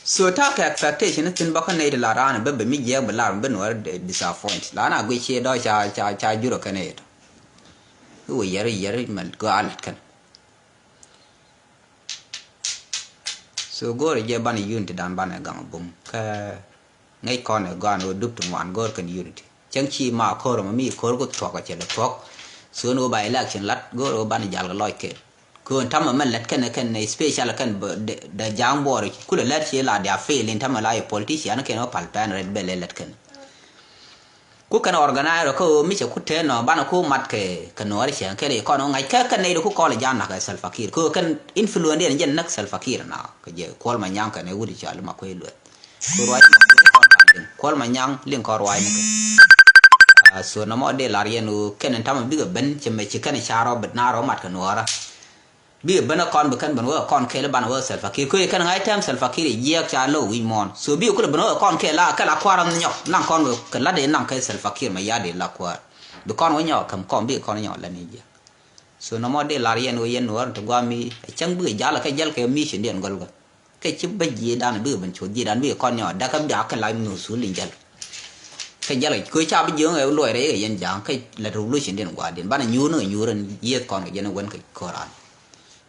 So ta̱a̱ kɛ expectation ni thin bä kä nɛy ti la raan bä bɛ mi jiɛ bi lar bi nuɔr disappoint la na gui cie dɔ ca ca ca jurɔ kɛ nɛy tɔ. Iwä yɛri yɛri mɛ gɔaa lät kɛn. So go̱o̱rɛ jɛ banɛ unity dan banɛ gaŋ bum kä ŋäc kɔn ɛ gɔan ɣöö dup ti ŋuan go̱o̱r kɛn unity. Cäŋ ci ma ko̱r ɛmɔ mi ko̱r ku thuɔk ɛ cɛ lɛ thuɔk. So ni ɣöö ba election lat go̱o̱rɛ ɣöö banɛ jal kɛ lɔc kɛn. Kɛ ɣöö tamɛ mɛ lät kɛn ɛ kɛn ɛ special ɛ kɛn dɛ ja̱a̱ŋ buɔɔr ɛ kulɛ lät ci la dia fail in tamɛ la yɛ politician kɛn ɣöö pal pɛn rɛt bɛ lɛ lät kɛn. Ku kɛn organize rɔ kä ɣöö mi cɛ ku tëë nɔ banɛ ku mat kɛ kɛ nuɔɔri cɛ kɛn i̱ kɔn ɣöö ŋa̱c kɛ kɛn nɛy di ku kɔl ja̱a̱n na̱k ɛ Salva Kiir kɛ ɣöö kɛn influence diɛn jɛn näk Salva Kiir na kɛ jɛ Kuɔl Manyaŋ kɛn ɛ wut i̱ cɔal i̱ Makuei Lueth. Kɛ ruac Kuɔl Manyaŋ liŋ kɔn ruac ni kɛ. Ah, so nɔmɔ dee lar yɛn ɣöö kɛn in tamɛ bikɛ ben cɛ mɛ ci kɛn i̱ ca rɔ bit na rɔ mat kɛ nuɔɔrä. Bikɛ ben ɛ kɔn bi kɛn ben wee ɛ kɔn kɛɛl i̱ banɛ wee Salva Kiir kɛ ɣöö kɛn ŋa̱c tɛm Salva Kiir i̱ jiɛɛk ca lo̱w wi̱c muɔ̱ɔ̱n. So bikɛ kulɛ ben wee ɛ kɔn kɛɛl la kɛ la kua̱r ɛ nyɔk naŋ kɔn kɛ la dee naŋ kɛ Salva Kiir mɛ ya̱ dee la kua̱r. Bi kɔn wee nyɔk kɛm kɔn bikɛ kɔn nyɔk lɛn i̱ jiɛɛk. So nɔmɔ dee lar yɛn wee yɛn nuɔɔr ti gua̱a̱ mi ɛ cäŋ bikɛ jal ɛ kɛ jäl kɛ mi ci diɛn gɔl kɛ. Kɛ ci bä jiëëdan bikɛ ben cuɔth jiëëdan bikɛ kɔn nyɔk däk kä bia kɛ la muthul in jäl. Kɛ jäl kɛ kɛ ca bi jiöŋ ɛ luɔc rɛy kɛ yɛn ja̱a̱ŋ kɛ lät revolution diɛn gua̱a̱r diɛn banɛ nyuur ni kɛ nyuur in yiëth kɔn kɛ jɛn wen kɛ ko̱ran.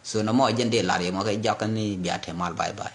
So nɔmɔ jɛn dee lar yɛ mɔ kɛ jɔk ni bia te mal bye bye.